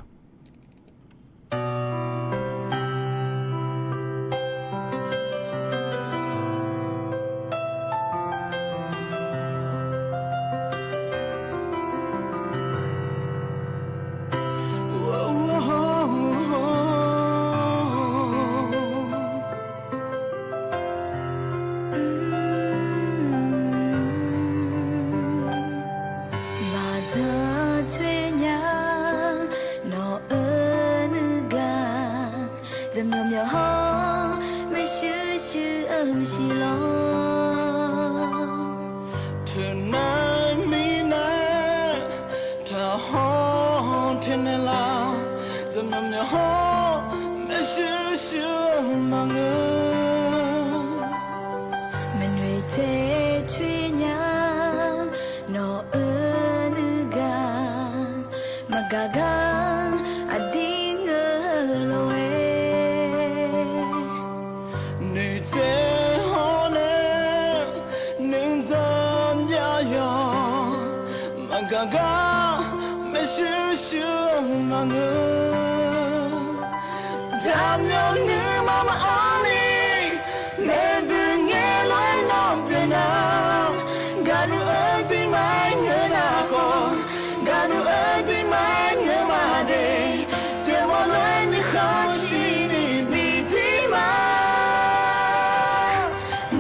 Maqdzaq coer nya, nawq Teunav mirnae taqhaw taenaeq laf, zaqmyanr myawq hawr maershuir shuir-eu maqngeur. Maqnoeq tae coer nya, nawq-eu nuigaq maqgaq gar aqdir ngeur lof-aer, noeqtsaev hawr nae nuidzan jav yawq maqgaq gar maershuir shuir-eu maqngeur. Zaqmyanr nuima maqanr ni, maeqbuq ngaeq lof-aer nawr deuq nar, gaqluf-eu duimaf-aer ngeur nar khawf, gaqluf-eu duimaf-aer ngeur ma de, deuq mawr lof-aer nuikhanr shir ni bi dir ma.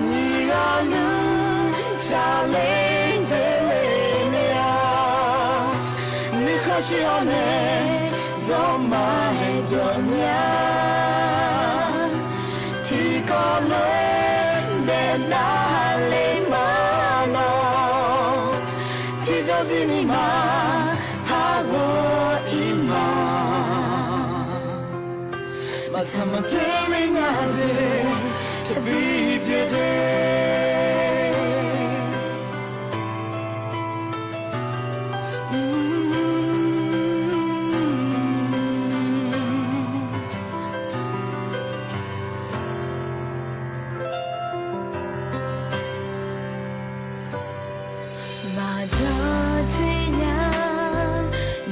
Nyiq ghaq luf taqler deuq le nae-a, nuikhanr shir-awr nae zawmar-aer dawq nya. Tiqkawv lof-aer daef davle mawr nawr, tiqjawr jir ni ma par ghawr-ir ma. Maqtsaq maqdeur le nga deuq, taqbi pyeuf de. Maqdanr toer nya,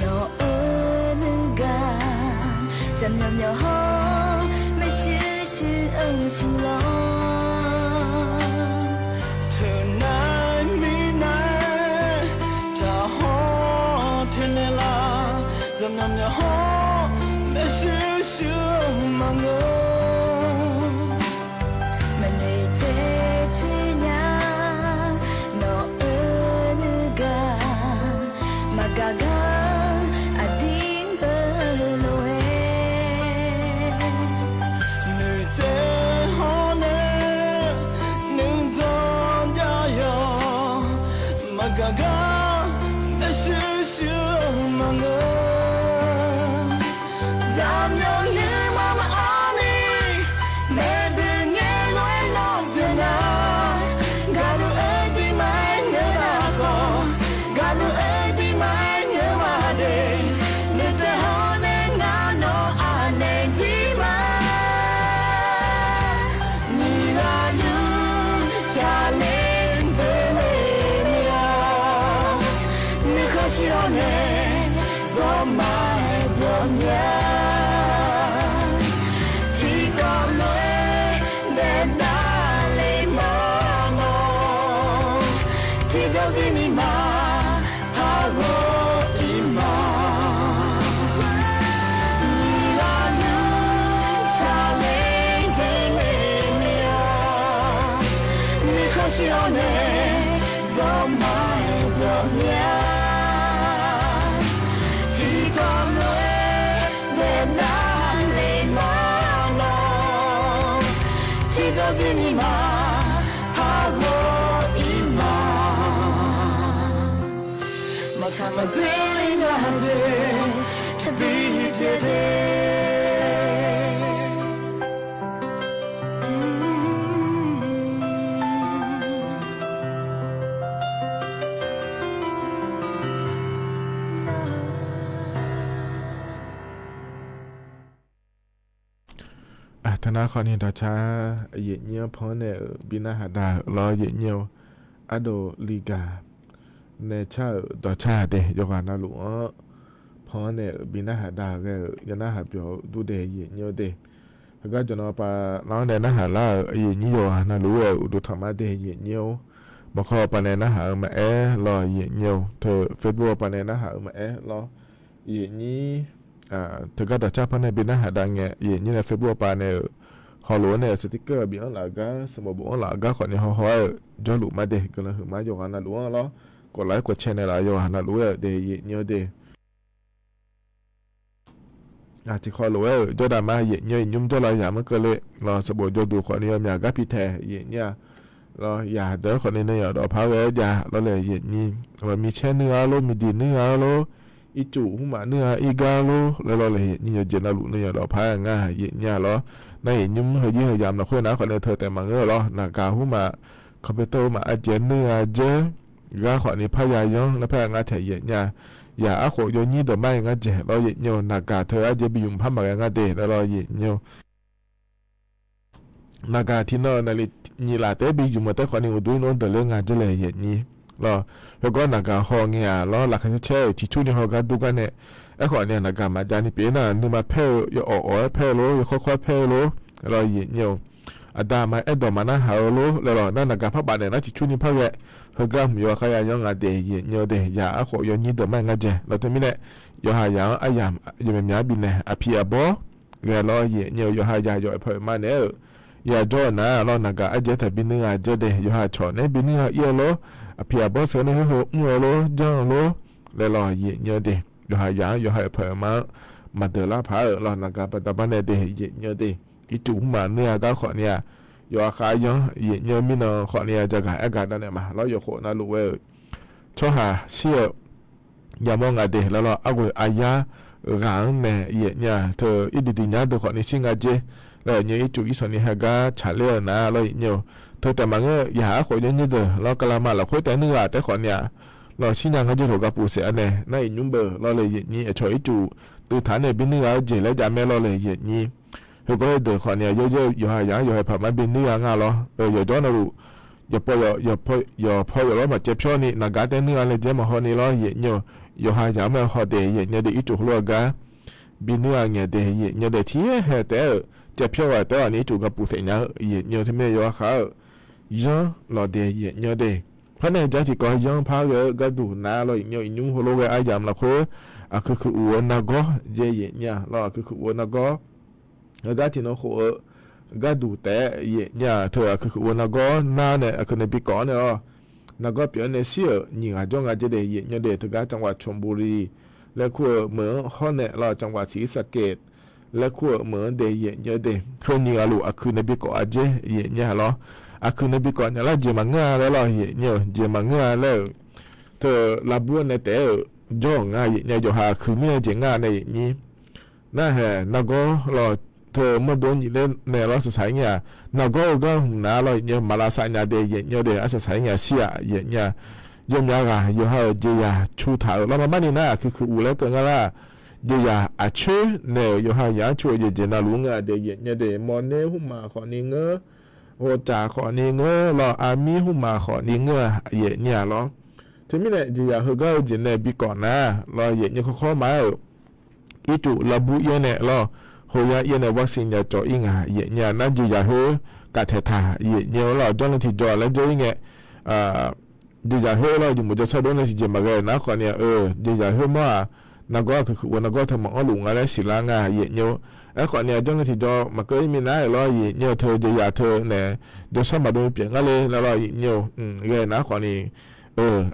nawq-eu nuigaq, zaqmyanr myawq hawr maershuir shuir-eu siqlawr, teunav mirnae taqhaw taenaeq laf, zaqmyanr myawq hawr maershuir shuir-eu maqngeur. Maqnoeq tae coer nya, nawq-eu nuigaq maqgaq gar aqdir ngeur lof-aer, noeqtsaev hawr nae nuidzan jav yawq maqgaq gar maershuir shuir-eu maqngeur. Zaqmyanr nuima maqanr ni, maeqbuq ngaeq lof-aer nawr deuq nar, gaqluf-eu duimaf-aer ngeur nar khawf, gaqluf-eu duimaf-aer ngeur ma de, nuitsaev hawr nae ngar nawr anaeq dir ma. Nyiq ghaq luf taqler deuq le nae-a, nuikhanr shir-awr nae zawmar-aer dawq nya. Tiqkawv lof-aer daef davle mawr nawr, tiqjawr jir ni ma par ghawr-ir ma. Nyiq ghaq luf taqler deuq le nae-a, nuikhanr shir-awr nae zawmar-aer dawq nya. Tiqkawv lof-aer daef davle mawr nawr, tiqjawr jir ni ma par ghawr-ir ma. Maqtsaq maqdeur le nga deuq, taqbi pyeuf de. Teunar khawfni dawqcar yaeqnyir-anr pan-anr nae-euq bi narhaq da-euq lawr yaeqnyir-eu ardov ligaq nae car-euq dawqcar de yawqghaq navluf-anr pan-anr nae-euq bi narhaq da ghae-euq yanarhaq byawq-eu durdae yaeqnyir-eu de. Heugar jawqnan pav lar-anr nae narhaq lar-euq yaeqnyir yawqghaq navluf-aer-euq uqduq tanqma de yaeqnyir-or. Maqkawr pav nae narhaq-eu maqaer lawr yaeqnyir-or. Teu Facebook pav nae narhaq-eu maqaer lawr yaeqnyir. Teugar dawqcar pan nae bi narhaq dav ngae yaeqnyir nae Facebook pav nae-euq hawlof-aer nae-euq sticker bi-anr laf gar sanqbof bof-anr laf gar khawfni hawhaw-aer-euq jawrluf ma de guiqlanq huiqma yawqghaq navluf-anr lawr, koflaf-aer kofcae naeqlaf yawqghaq navluf-aer-euq de yaeqnyir-eu de. Tiqkawv lof-aer-euq jawrdav ma yaeqnyir-eu nymr jawrlav yamq-anr keuvle lawr sanqbof jawrduq khawfni yawmyaq gar pi taeq yaeqnyir-a. Lawr, yaq deuq-anr khawfni nuiyanq dawqpar ghae-aer jav lawr laeq yaeqnyir. Micaer nuir-a lor, miqdiq nuir-a lor, ircuf hmrmaf nuir-a irgar lor laer lawr laeq yaeqnyir, yawqjeq navluf nuiyanq dawqpar-aer nga yaeqnyir-a lawr. Nar yaeqnymr heuzir heuyamq lafkhoer nar khawfni teu taef maqngeur-eu lawr, naqgaq hmrmaf, computer hmrmaf arjaev nuir-a dzer, gar khawfni parya yanr laer parya ngar taeq yaeqnyir-a. Yaq arkhof yawnyir deuq mar-aer ngar dzaeq lawr yaeqnyir-eu, naqgaq teu arjaev bi yumq par maqghae ngar de laer lawr yaeqnyir-eu. Naqgaq tiqnan-euq naqli nyiq laf taef-aer bi yumq-eu taef khawfni uqduq-ir nmr deuq ler nga dzer laeq yaeqnyir. Lawr, heugar naqgaq haw ngae-aq lawr, laqkhaq caer caer-euq ciqcurni haw gar dur gar nae, aerkhawfni-aq naqgaq maqjav ni pyeuf nar, nuima paer-eu yawawf awf-aer paer-eu lor, yawkawr kawr-aer paer-eu lor laer lawr yaeqnyir-eu. Aqda aqma aerdawq maqnar haq-eu lor laer lawr, nar naqgaq par baf naeq nar ciqcurni par ghae, heugar hmq yawkhav ya yanr nga de yaeqnyir-eu de. Yaq arkhof yawnyir deuq mar-aer ngar dzaeq lawr teumirnae, yawqha yaq-anr aryamq yawqmyaq myaq-anr bifnaeq aqpiq aqbawr ghae lawr yaeqnyir-eu, yawqha yaq yawf-aer paq-euq ma naeq-aer-euq. Yaq jawr-euq nar lawr, naqgaq arjaev taq bi nuir gha dzer de, yawqha cawq naeq-aer bi nuir gha ir-eu lor, aqpiq aqbawr sheuq nae khoer heu mr-eu lor, janr-eu lor laer lawr yaeqnyir-eu de. Yawqha yaq-anr yawqha yawf paq-euq ma-anr maqdeuq lar paq-aer-euq lawr, naqgaq baqda bar nae de yaeqnyir-eu de. Ircuf hmrmaf nuir-a gar khawfni-aq, yawqha khav yanr yaeqnyir-eu mirnan khawfni-aq, jagaq aergaq dav naeq ma lawr, yawkhof navluf ghae-euq tsawrhaq shir-euq yamawr nga de laer lawr, arghoeq aryar ghaq-anr nae yaeqnyir-a, teu irdiq diq nyar deuq khawfni shir nga dzer laer yaeqnyir-eu, ircuf irsanq ni hagar tsaqler-eu nar lawr yaeqnyir-eu. Teu taef maqngeur-eu, yaq arkhof yawnyir deuq lawr, kavlama lafkhoer taef nuir ghaq taef khawfni-aq lawr, shirnya ngar dzer loq gar puq saef-a nae nar iqnymr beuq lawr laeq yaeqnyir, aqcawq ircuf duiv taq nae bi nuir ghaq-eu jeq laer jav mae lawr laeq yaeqnyir. Heugar deuq khawfni-aq, yawqha yaq-anr yawqha paq ma bi nuir gha nga lawr, yawqjawr navluf yawqpaw yawqlawr maqcaev pyawr ni, naqgaq taef nuir gha laejae maqhaw ni lawr yaeqnyir-eu. Yawqha yaq-anr ma haw de yaeqnyir-eu de, ircuf heulof-aer gar bi nuir gha ngaeq de yaeqnyir-eu de, tiqhaer hae taef-aer-euq caev pyawr ghaq taef-aer ni ircuf gar puq saef nya-eu yaeqnyir-eu, teumirnae yawqha khav-euq yanr lawq de yaeqnyir-eu de. Khoer nae jar tiqkawv yanr par ghae-eu gharduq nar lawr yaeqnyir-eu, iqnymr heulof ghae aryamq lafkhoer aqkuiq kuiq uq-eu nargawr dzae yaeqnyir-a lawr, aqkuiq kuiq uq-eu nargawr heugar tiqnan khof-eu gharduq taef-aer yaeqnyir-a, teu aqkuiq kuiq uq-eu nargawr nar nae aqkuiq nae bi kawf-anr nae lawr, nargawr pyeuf-anr nae shir-euq nyiq ghaq jawr nga dzer de yaeqnyir-eu de. Teugar จังหวัดชลบุรี laer kur-eu meuq-anr hawr nae lawr, จังหวัดศรีสะเกษ laer kur-eu meuq-anr de yaeqnyir-eu de. Heu nyiq ghaq luf aqkuiq nae bi kawf-a dzer yaeqnyir-a lawr. Aqkuiq nae bi kawf nya lar jeq maqngeur-a laer lawr yaeqnyir-eu, jeq maqngeur-a laer-euq teu lavbur-anr nae taef-aer-euq jawr-euq nga yaeqnyir-a, yawqha aqkuiq mirnae jeq ngar nae yaeqnyir. Narhaq nargawr lawr, teu mawrdo nyiq ler nae lawr saqsaq-ir nya-aq, nargawr-eu gar hmq nar lawr yaeqnyir-eu, maqlavsav nya de yaeqnyir-eu de, arsaq saq-ir nya shir-aq yaeqnyir-a. Yawmyav ghaq yawqha-euq jeqzaq cu taq-euq lawr, marmarni nar aqkuiq kuiq uq laer keuv nga lar. Jeqzaq aqcoer naeq-euq yawqha yaq-anr cu-eu jeq jeq navluf-anr nga de yaeqnyir-eu de, mawrner hmrmaf khawfni ngeur, ghawqtsaf khawfni ngeur lawr, armir hmrmaf khawfni ngeur-a yaeqnyir-a lawr. Teumirnae jeqzaq heugar-eu jeq nae bi kawf nar lawr yaeqnyir, kawrkawr ma-aer-euq ircuf lavbur ir-anr nae lawr, hoya ir-anr nae วัคซีน ya cawv ir nga yaeqnyir-a. Nar jeqzaq khoer kaftaeq taq yaeqnyir-eu lawr, jawrnan tiqjawr laer jawr ir ngae, jeqzaq khoer lawr, jeqmuq jawrshar dov nae tiqjeq maqghae nar khawfni-aq, jeqzaq khoer mawr-aq, nargawr aqkuiq kuiq uq nargawr teu maqanr luf nga laer siqlar nga yaeqnyir-eu. Aerkhawfni-aq, jawrnan tiqjawr maqkeuv ir minav-aer lawr yaeqnyir-eu, teu jeqzaq teu nae jawrshar maqdov pyeuf ngar le laer lawr yaeqnyir-eu. Ghae nar khawfni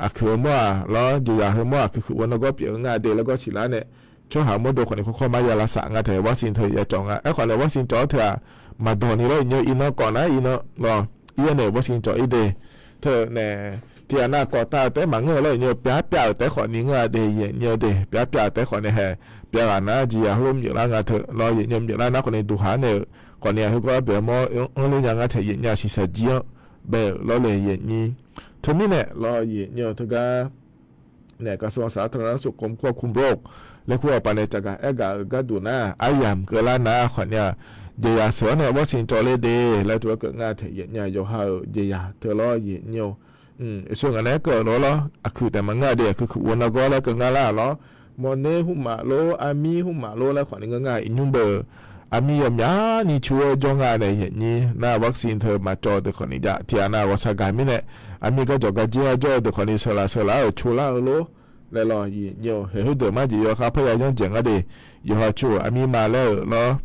aqkuiq-eu mawr-aq lawr, jeqzaq heu mawr-aq, aqkuiq kuiq uq nargawr pyeuf-eu nga de laer gawr siqlar nae, tsawrhaq mawrdo khawfni kawrkawr ma ya lavsav nga taef, วัคซีน teu ya cawv nga. Aerkhawfni วัคซีน cawv-awr teu-aq, maqdawq ni lawr yaeqnyir-eu, iqnan kawf nar iqnan lawr, ir-awr nae วัคซีน cawv ir de. Teu nae tiqghaq nav kawf tav-euq taef maqngeur-eu lawr yaeqnyir-eu, pyar pyav-euq taef khawfni ngeur-a de yaeqnyir-eu de, pyar pyav-euq taef khawfni hae, pyav ghaq nar jeqzaq heulof myeuflar nga teu lawr yaeqnyir-eu, myeuflar nar khawfni duqhaq-anr nae-euq khawfni-aq, heugar bae mawr-anr ler nya ngar taef yaeqnyir-a, shiqshaq jir-anr bae-euq lawr le yaeqnyir. Teumirnae lawr yaeqnyir-eu teugar nae กระทรวงสาธารณสุข กรมควบคุมโรค laer kur-eu paq nae caqgaq aergaq-euq gharduq nar, aryamq keuvlar nar khawfni-aq, jeqzaq sheuq-anr nae วัคซีน cawv ler de laer tov-aer keuv ngar taef yaeqnyir-a, yawqha-euq jeqzaq teu lawr yaeqnyir-eu. Aqsur ngaq nae aerkeuv-eu lawr lawr, aqkuiq taef maqngeur-a de, aqkuiq kuiq uq nargawr laer keuv ngar lar lawr, mawrner hmrmaf lor, armir hmrmaf lor laer khawfni ngeur ngar, iqnymr beuq armir yawmyani cu-awr jawr nga nae yaeqnyir nar, วัคซีน teu maqcawv deuq khawfni jav. Tiqghaq nav ghawqshaq gaq mirnae, armir garjawq garjer-a jawr-eu deuq khawfni sheuqlaf sheuqlaf-euq cu lar-eu lor laer lawr yaeqnyir-eu, heqhoer deuq mar jeq yawkhav parya yanr dzaeq ngar de, yawqha cu-euq armir ma laer-euq lawr.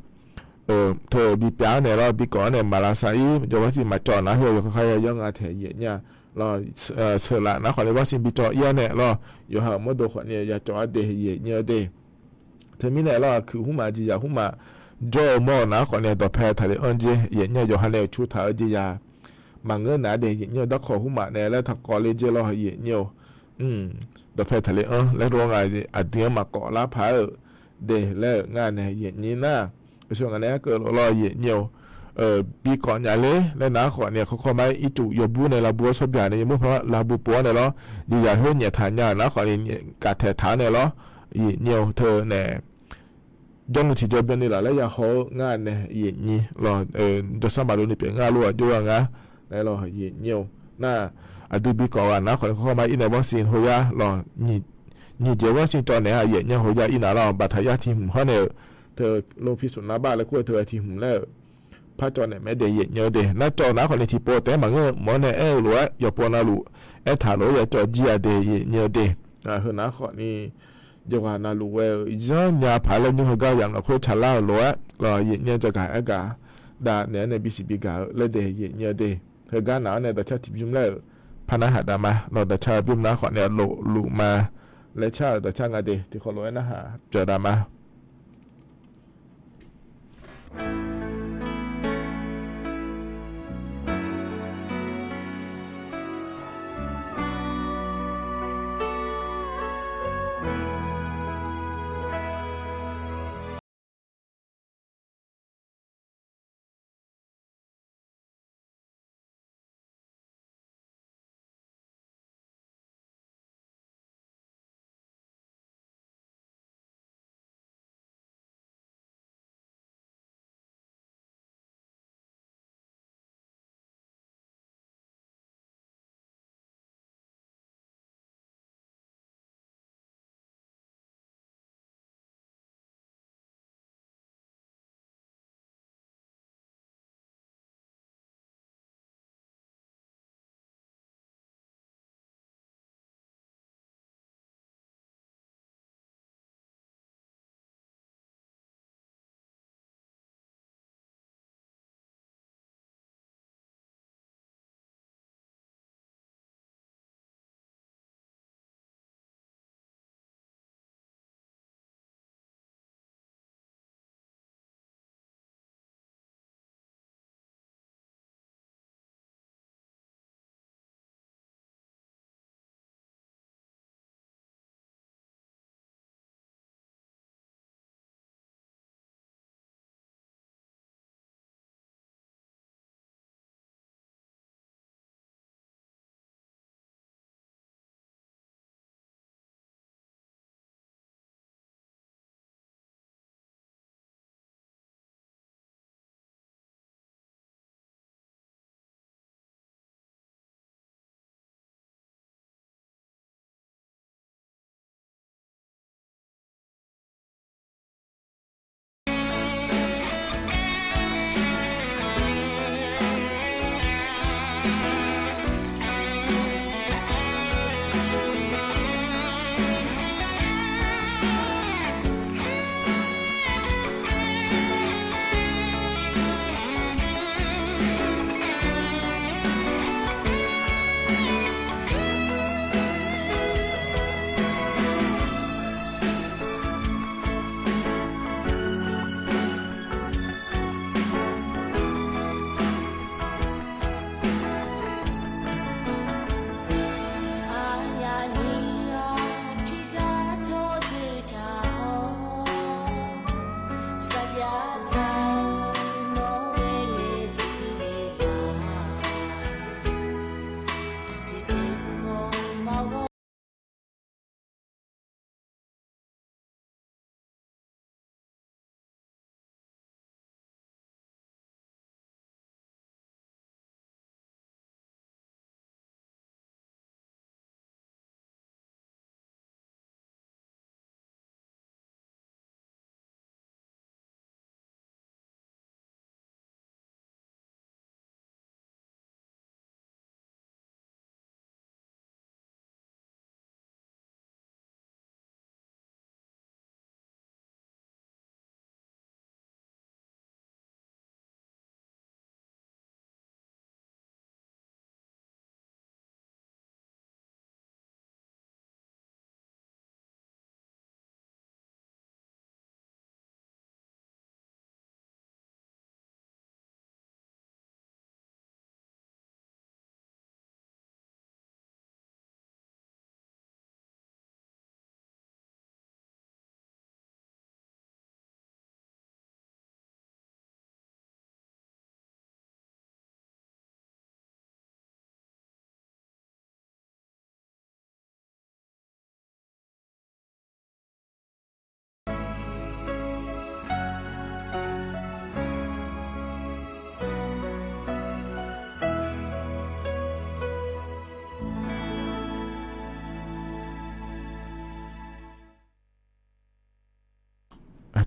Teu bi pyav-anr nae lawr, bi kawf-anr nae maqlavsav-ir, yawqha วัคซีน maqcawv nar, heu yawkhav parya yanr nga taef yaeqnyir-a lawr. Sheuqlaf nar khawfni วัคซีน bi cawv ir-awr nae lawr, yawqha-euq mawrdo khawfni ya cawv-a de yaeqnyir-eu de. Teumirnae lawr, aqkuiq hmrmaf jeqzaq hmrmaf jawr-eu mawr-eu nar khawfni dawqpae taqle anr jer yaeqnyir-a, yawqha nae-euq cu taq-eu jeqzaq maqngeur naeq-a de, yaeqnyir-eu darkawq hmq maf nae laer taqkawv le jeq lawr, yaeqnyir-eu. Dawqpae taqle-anr laer dur-awr nga, aqdui-anr maqkawv lar paq-aer-euq de laer-euq nga nae yaeqnyir nar, aqsur ngaq nae aerkeuv lof lawr, yaeqnyir-eu. Bi kawv nya ler laer nar khawf ni, kawrkawr mar ircuf yawbur nae lavbu-awr sawrbyaq nae yawmur paq lavbu pov-awr nae lawr, jeqzaq khoer nyaeftaq nya-euq nar khawf ni, kavtaeq taq-awr nae lawr, yaeqnyir-eu teu nae jawrluf tiqjawr byanni laf laer yahaw-eu nga nae yaeqnyir lawr, jawrsar maqdov ni pyeuf nga lof-aer jov-a nga nae lawr, yaeqnyir-eu. Nar, aqdui bi kawv ghaq nar khawf ni, kawrkawr mar ir nae วัคซีน hawr yar lawr, nyiq jeq วัคซีน cawv naeq-a yaeqnyir hawr yar ir nar lawr, baqtaq yar tiq hmq hawr nae-euq teu lor pi smq nar bar laer kur-eu teu-a tiq hmq laer-euq par cawv naeq mae de, yaeqnyir-eu de. Nar cawv nar khawf ni tiqpov taef-aer maqngeur-eu mawr nae aer-eu lof-aer yawqpov navluf aertaq lof-aer ya cawv jir-a de, yaeqnyir-eu de. Heu nar khawf ni yawqghaq navluf ghae-euq zanrnya paq-aer laer nymr heugar yamq lafkhoer tsaqlar-euq lof-aer, yaeqnyir-eu jagaq aergaq dav naeq-aer nae bisiq bigaq-eu laer de, yaeqnyir-eu de. Heugar naq-anr nae dawqcar tiqbymr laer-euq par narhaq dav ma lawr, dawqcar bymr nar khawf ni lofluf ma laer car-euq dawqcar nga de, tiqkhawf lof-aer narhaq pyeuf dav ma.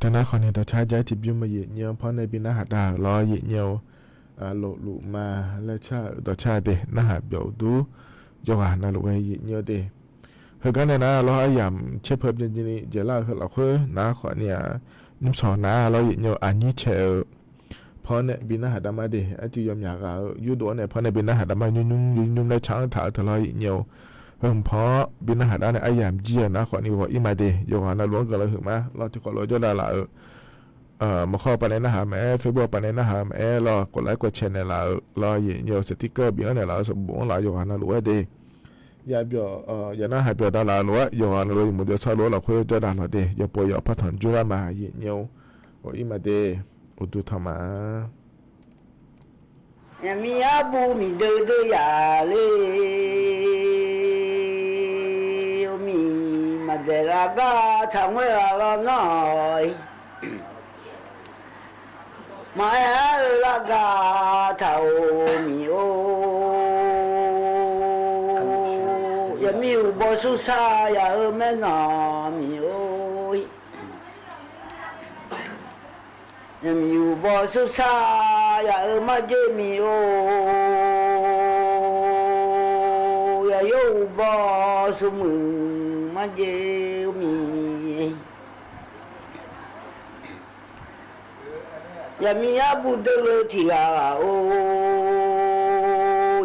Teunar khawf ni dawqcar jar tiqbymr-eu yaeqnyi-anr pawr nae bi narhaq dav-euq lawr yaeqnyi-eu, lofluf ma laer car-euq dawqcar de narhaq byawf-eu dur, yawqghaq navluf ghae yaeqnyi-eu de. Heugar nae nar lawr aryamq caer peu byan jini dzaeqlar-euq heu lafkhoer nar khawf ni-aq, nymrshawq nar lawr yaeqnyi-eu aqnyir cae-eu pawr nae bi narhaq dav ma de. Arcuiv yawmyaq ghaq-eu yurdov-anr nae pawr nae bi narhaq dav ma nymrnymr nymrnymr laer car-anr taq-eu teu lawr yaeqnyi-eu, heu hmq pawr bi narhaq dav nae aryamq jir-eu nar khawf ni ghawq ir ma de. Yawqghaq navluf-anr guiqlanq huiq ma lawr tiqkawv lof jawrdav laf-euq, maqkhawr pav nae narhaq maqaer, Facebook pav nae narhaq maqaer lawr, กดไลค์ กดแชร์ naeqlaf-euq lawr yaeqnyi-eu สติ๊กเกอร์ bi-anr naeqlaf-eu sanqbof-anr laf yawqghaq navluf-aer de. Yabyawq, yanar haq byawq dav laf-eu lof-aer yawqghaq navluf yawmuiq jawrshawr lof-aer lafkhoer jawrdav lawq de. Yawpov yawq partanq jur lar ma yaeqnyi-eu, ghawq ir ma de. Uqduq tanq ma. Aqmiq arbuv miqdeuv deuv yaf le, aqmiq maqdaeq ghaq gar taqngoer ghaq lawr nar-awq. Maqaer-ar-eu lar gar taq-euq miq-or, yaqmiq uqbaw sursar yaf-eu maernanq miq-or, yaqmiq uqbaw sursar yaf-eu marjer miq-or, yaqyor uqbaw surmuiq marjer-eu miq. Yaqmiq arbuv deuvle tiq ghaq ghaq-or,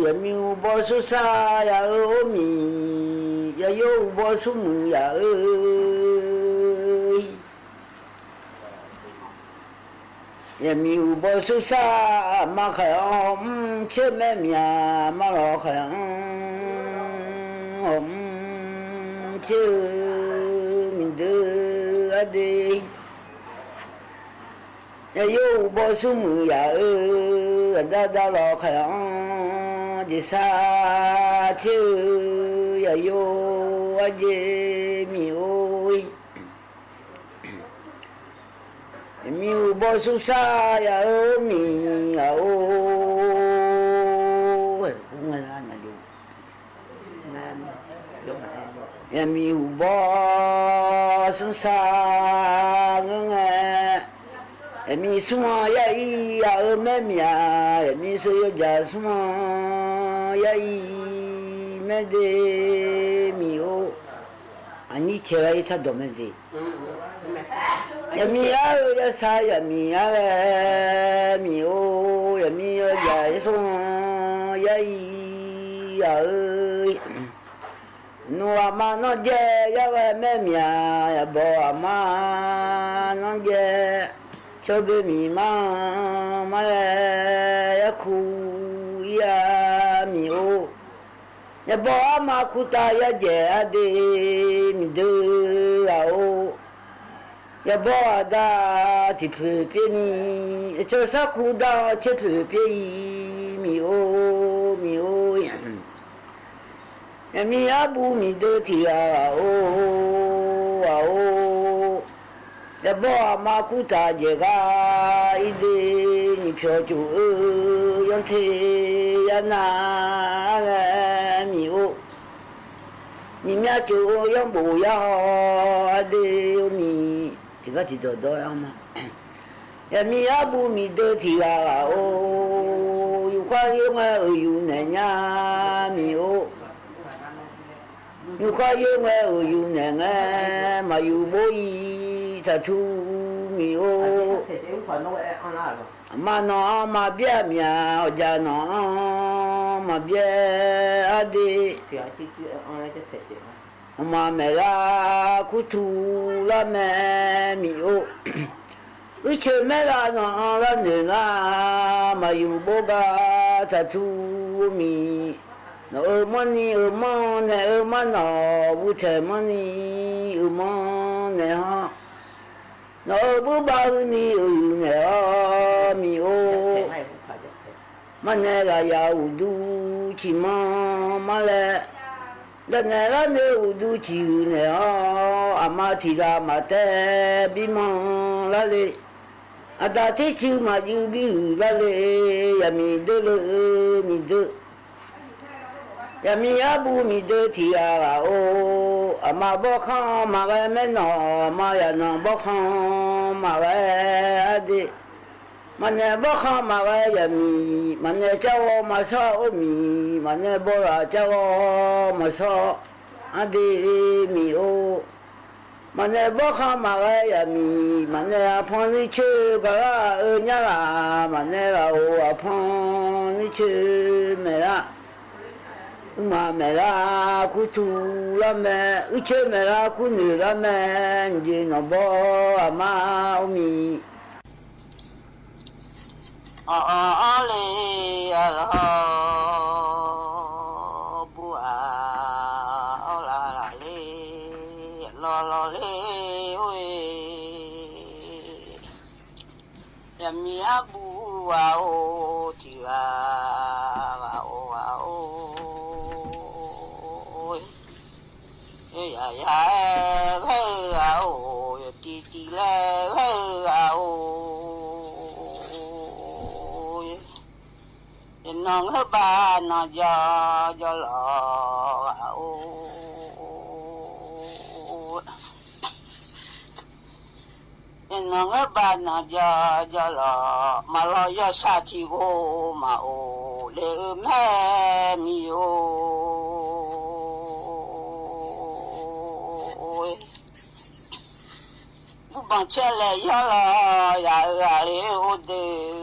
yaqmiq uqbaw sursar yaf-eu ormiq, yaqyor uqbaw surmuiq yaf-eu. Yaqmiq uqbaw sursar aqma khaeq-anr hawmr tser maer myaq, aqma lawq khaeq-anr hawmr tser-eu miqdeuv arde. Yaqyor uqbaw surmuiq yaf-eu, aqda dav lawq khaeq-anr jeqsar tser-eu, yaqyor arjer miq-or. Yaqmiq uqbaw sursar yaf-eu ormiq ghaq-or. Yaqmiq uqbaw sursar ngeur ngae, yaqmiq smr-anr yar ir yaf-eu maer myaq, yaqmiq sov yawjaq smr-anr yar ir maer de miq-or. Aqnyir cae ghaq ir tardawq mae de. Yaqmiq ar-eu yarsar yaqmiq ar ghae miq-or, yaqmiq yawjaq smr-anr yar ir yaf-eu. Nmr aqma nanrjae yar ghae maer myaq, yaqbaw aqma nanrjae, cawbe miqma-anr mar ghae yarkuv ir-a miq-or. Yaqbaw arma kurtav yar dzaeq arde miqdeuv ghaq-or. Yaqbaw aqda tiqpoeq pyaer ni, aqcawq sarkuv dar-awr tserpoeq pyaer ir miq-or miq-or. Yaqmiq arbuv miqdeuv tiq ghaq ghaq-or, ghaq-or. Yaqbaw aqma kurtav dzaeq gar ir de, nyiq pyawq cof-eu yanr te yar nar ghae miq-or. Nyiq myav cof-eu yanrbof yar haw arde-or ni, tiqgar tiqdawq dawr-aer ma. Yaqmiq arbuv miqdeuv tiq ghaq ghaq-or, yufkhav yoer ngae uiqyuf naeq nya miq-or. Yufkhav yoer ngae uiqyuf naeq ngae, maqyuf bor ir taqtur miq-or. Aqma nawq-anr maqbyaer-a myaq, awqjaq nawq-anr maqbyaer arde. Aqma maeqlar kurtur lar mae miq-or. Uicoeq maerlav nawq-anr lar noeq nar, maqyuf bor gar taqtur miq. Nawq-euq manrni-euq manr naeq-eu mar nawq, butaeq manrni-euq manr naeq-anr. Nawq-euq burbav huini-euq naeq-awr miq-or. Marnae ghaqyaf uqduq ciqmanr mar laer, daqnaeq larnoeq uqduq ciqhuiq naeq-awr, aqma tiq ghaq maqtaev bimanr lar le. Aqda tercuiv maqjuv bihuiq lar le. Yaqmiq deuvle-eu miqdeuv, Yaqmiq arbuv miqdeuv tiq ghaq ghaq-or, aqma bawrkhanr maqghae maernawq, aqma yaqnanq bawrkhanr maqghae arde. Maqnaeq bawrkhanr maqghae yaqmiq, maqnaeq carghawv maqshawr or miq, maqnaeq bawrlaf carghawv maqshawr arde miq-or. Maqnaeq bawrkhanr maqghae yaqmiq, maqnaeq aqpanr nuircoer gaqlar-eu nyarlaf, maqnaeq lafov aqpanr nuircoer maeqlar. Uqmaf maeqlar kurtuv lar mae, uircoer maeqlar kurnoeq lar mae, jeq nawq bawr aqma or miq. Awq awq awr le, aqlawq, bu-aq, awr laf laf le, lawq lawq le, or-e. Yaqmiq arbuv ghaq-or, tiq ghaq ghaq-or ghaq-or, yaq yaq-aer ghaer-eu ghaq-or, yawq tiv tiv laer ghaer-eu ghaq-or, yawqnan ngeur bav nan jawr jawr lawq ghaq-or. Yawqnan ngeur bav nan jawr jawr lawq, maqlawq yawshaq tiq ghov maqof le-eu mae miq-or. Gurbanq caer laeq yawr lawq, yaq-euq ghaq le or deuq.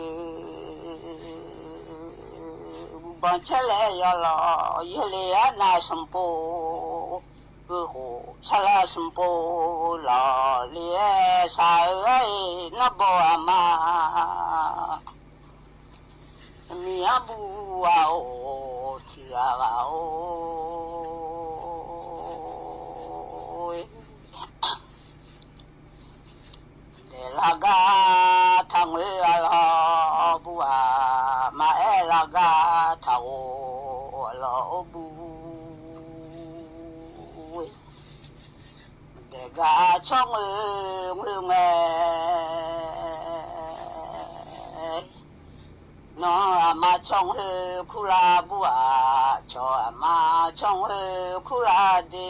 Gurbanq caer laeq yawr lawq, yaerle arnav sanqpov, heukhof sarlar sanqpov lawq le-aer shaq-eu aer-e, nanrbaw aqma. Miq arbuv ghaq-or, tiq ghaq ghaq-or. Daeqlar gar taqngoer-a lawq bu-aq, maqaer lar gar taqghof-a lawq or bu. Daeqgar tsawrngoer ngoer ngae, nawq-anr aqma tsawrngoer kurlar bu-aq, cawq aqma tsawrngoer kurlar de.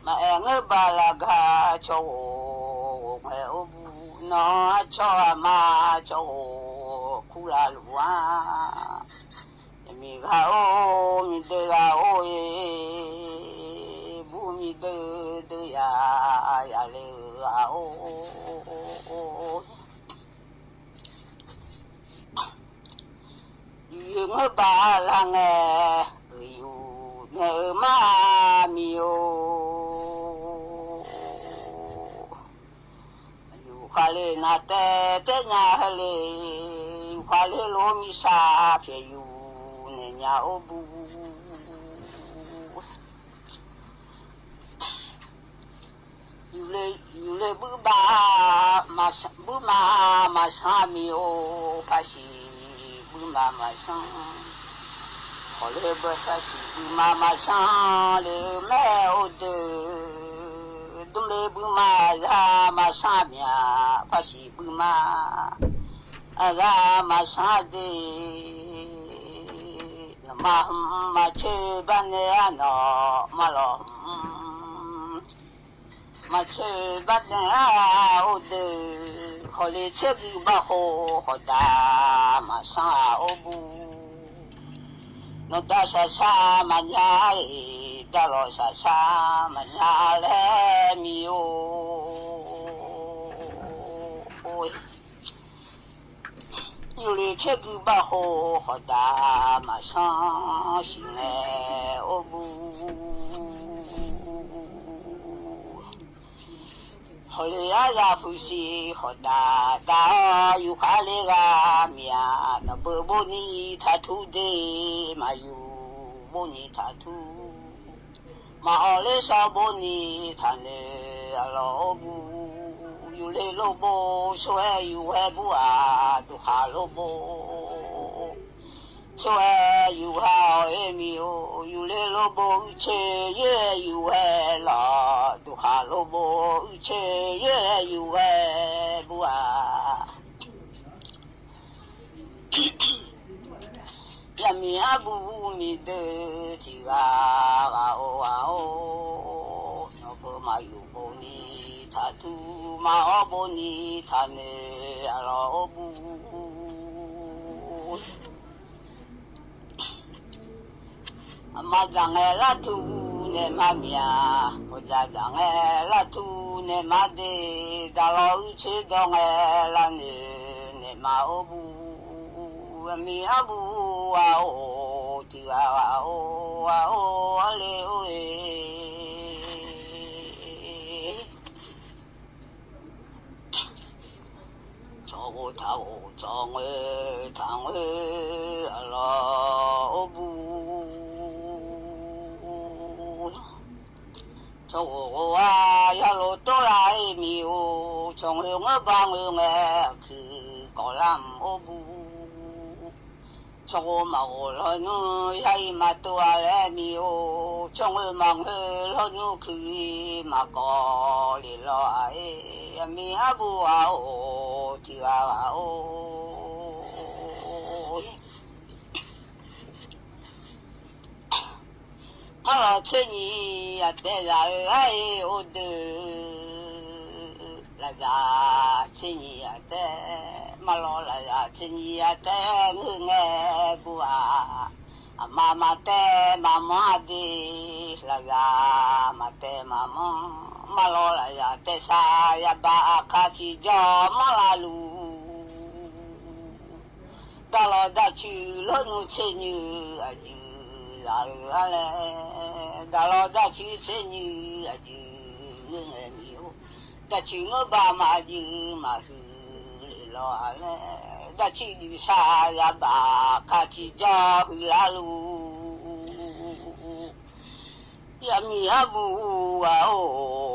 Maqaer ngeur bav lar gar cawq ghof ghof ngae or bu, nawq-anr cawq aqma cawq ghof kurlar luf-a. Yaqmiq ghaq-or, miqdeuv ghaq-or-e, bur miqdeuv deuv yaf yaf le-eu ghaq-or. Yuf-eu ngeur bav lar ngae, uiq yuf naeq-eu mar miq-or. Yufkhav le nav taev taev nya heu le, yufkhav le lof-aer miqshaq pyaeq yuf naeq nya or bu. Yufle, yufle buir bav, buir ma maqsanr miq-or, paqsiq buir ma maqsanr. Khawf le beu paqsiq buir ma maqsanr le-eu mae or deuq. Dmr le buir ma aqzar maqsanr miq-aq, paqsiq buir ma aqzar maqsanr de. Nawqma hmq maqcoer bar nae-ar nawqma lawq hmq. Maqcoer bar nae-ar or deuq, khawf le tser gui bar khof khawf dav maqsanr-aq or bu. Nawqdav shaqshaq maqnya-iq, davlawq shaqshaq maqnya laer miq-or. Yufle tser gui bar khof khawf dav maqsanr siqnaeq or bu. Khawf le aryaq huiqsiq khawf dav dav-awr, yufkhav le ghaq miq-aq, nawq beu bov ni taqtur de, maqyuf bov ni taqtur. Maqawq ler shawr bov ni taqnoeq-a lawq or bu. Yufle lor bov sor-aer yufghae bu-aq, duqkhaq lor bov sor-aer yufghae-awq-ir miq-or. Yufle lor bov uicoer yaer-aer yufghae lawq, duqkhaq lor bov uicoer yaer-aer yufghae bu-aq. Miq arbuq miqdeuq tiq ghaq ghaq-or ghaq-or, nawqbeu maqyuf bofni taqtuv, maqawr bofni taqnoeq, aqlawq-or bu. Aqma dzaq ngae lartuv naeq ma miq-aq, mawqdzaq dzaq ngae lartuv naeq ma de, daqlawq uicoer dawq ngae lavnoeq naeq ma-or bu. Aqmiq arbuq ghaq-or tiq ghaq ghaq-or ghaq-or, arle-or-e. Tsawrghof taqghof tsawrngoer taqngoer, aqlawq-or bu. Tsawrghof ghof-a yalof tawrlaf-ir miq-or, tsawrngoer ngeur ba ngeur ngae, aqkuiq kawqlar mq-or bu. Tsawrghof maqghof lawnmr yar-ir maqtov-a laer miq-or, tsawrngoer maqngoer lawnmr kuiq-ir maqkawv lef lawr-aq-ir, aqmiq arbuq ghaq-or tiq ghaq ghaq-or. Marlawq tser nyiq aqtaeq zaq-eu ar-ir or deuq, lafzaq tser nyiq aqtaeq, marlawq lafzaq tser nyiq aqtaeq ngeur ngae bu-aq, aqma maqtaev maqmanr-a de, lafzaq maqtaev maqmanr, marlawq lafzaq taev sar yaba aqkar tiqjawr manr lavluf. Daqlawq daqcuiv lawnmr tser nyiq aqyuif zaq-eu ar laer, daqlawq daqcuiv tser nyiq aqyuif ngeur ngae miq-or, daqcuiv ngeur ba maqyuif maqhuiq lef lawr-aq laer, daqcuiv juif sar yaba aqkar tiqjawr huiqlar luf. Aqmiq arbuq ghaq-or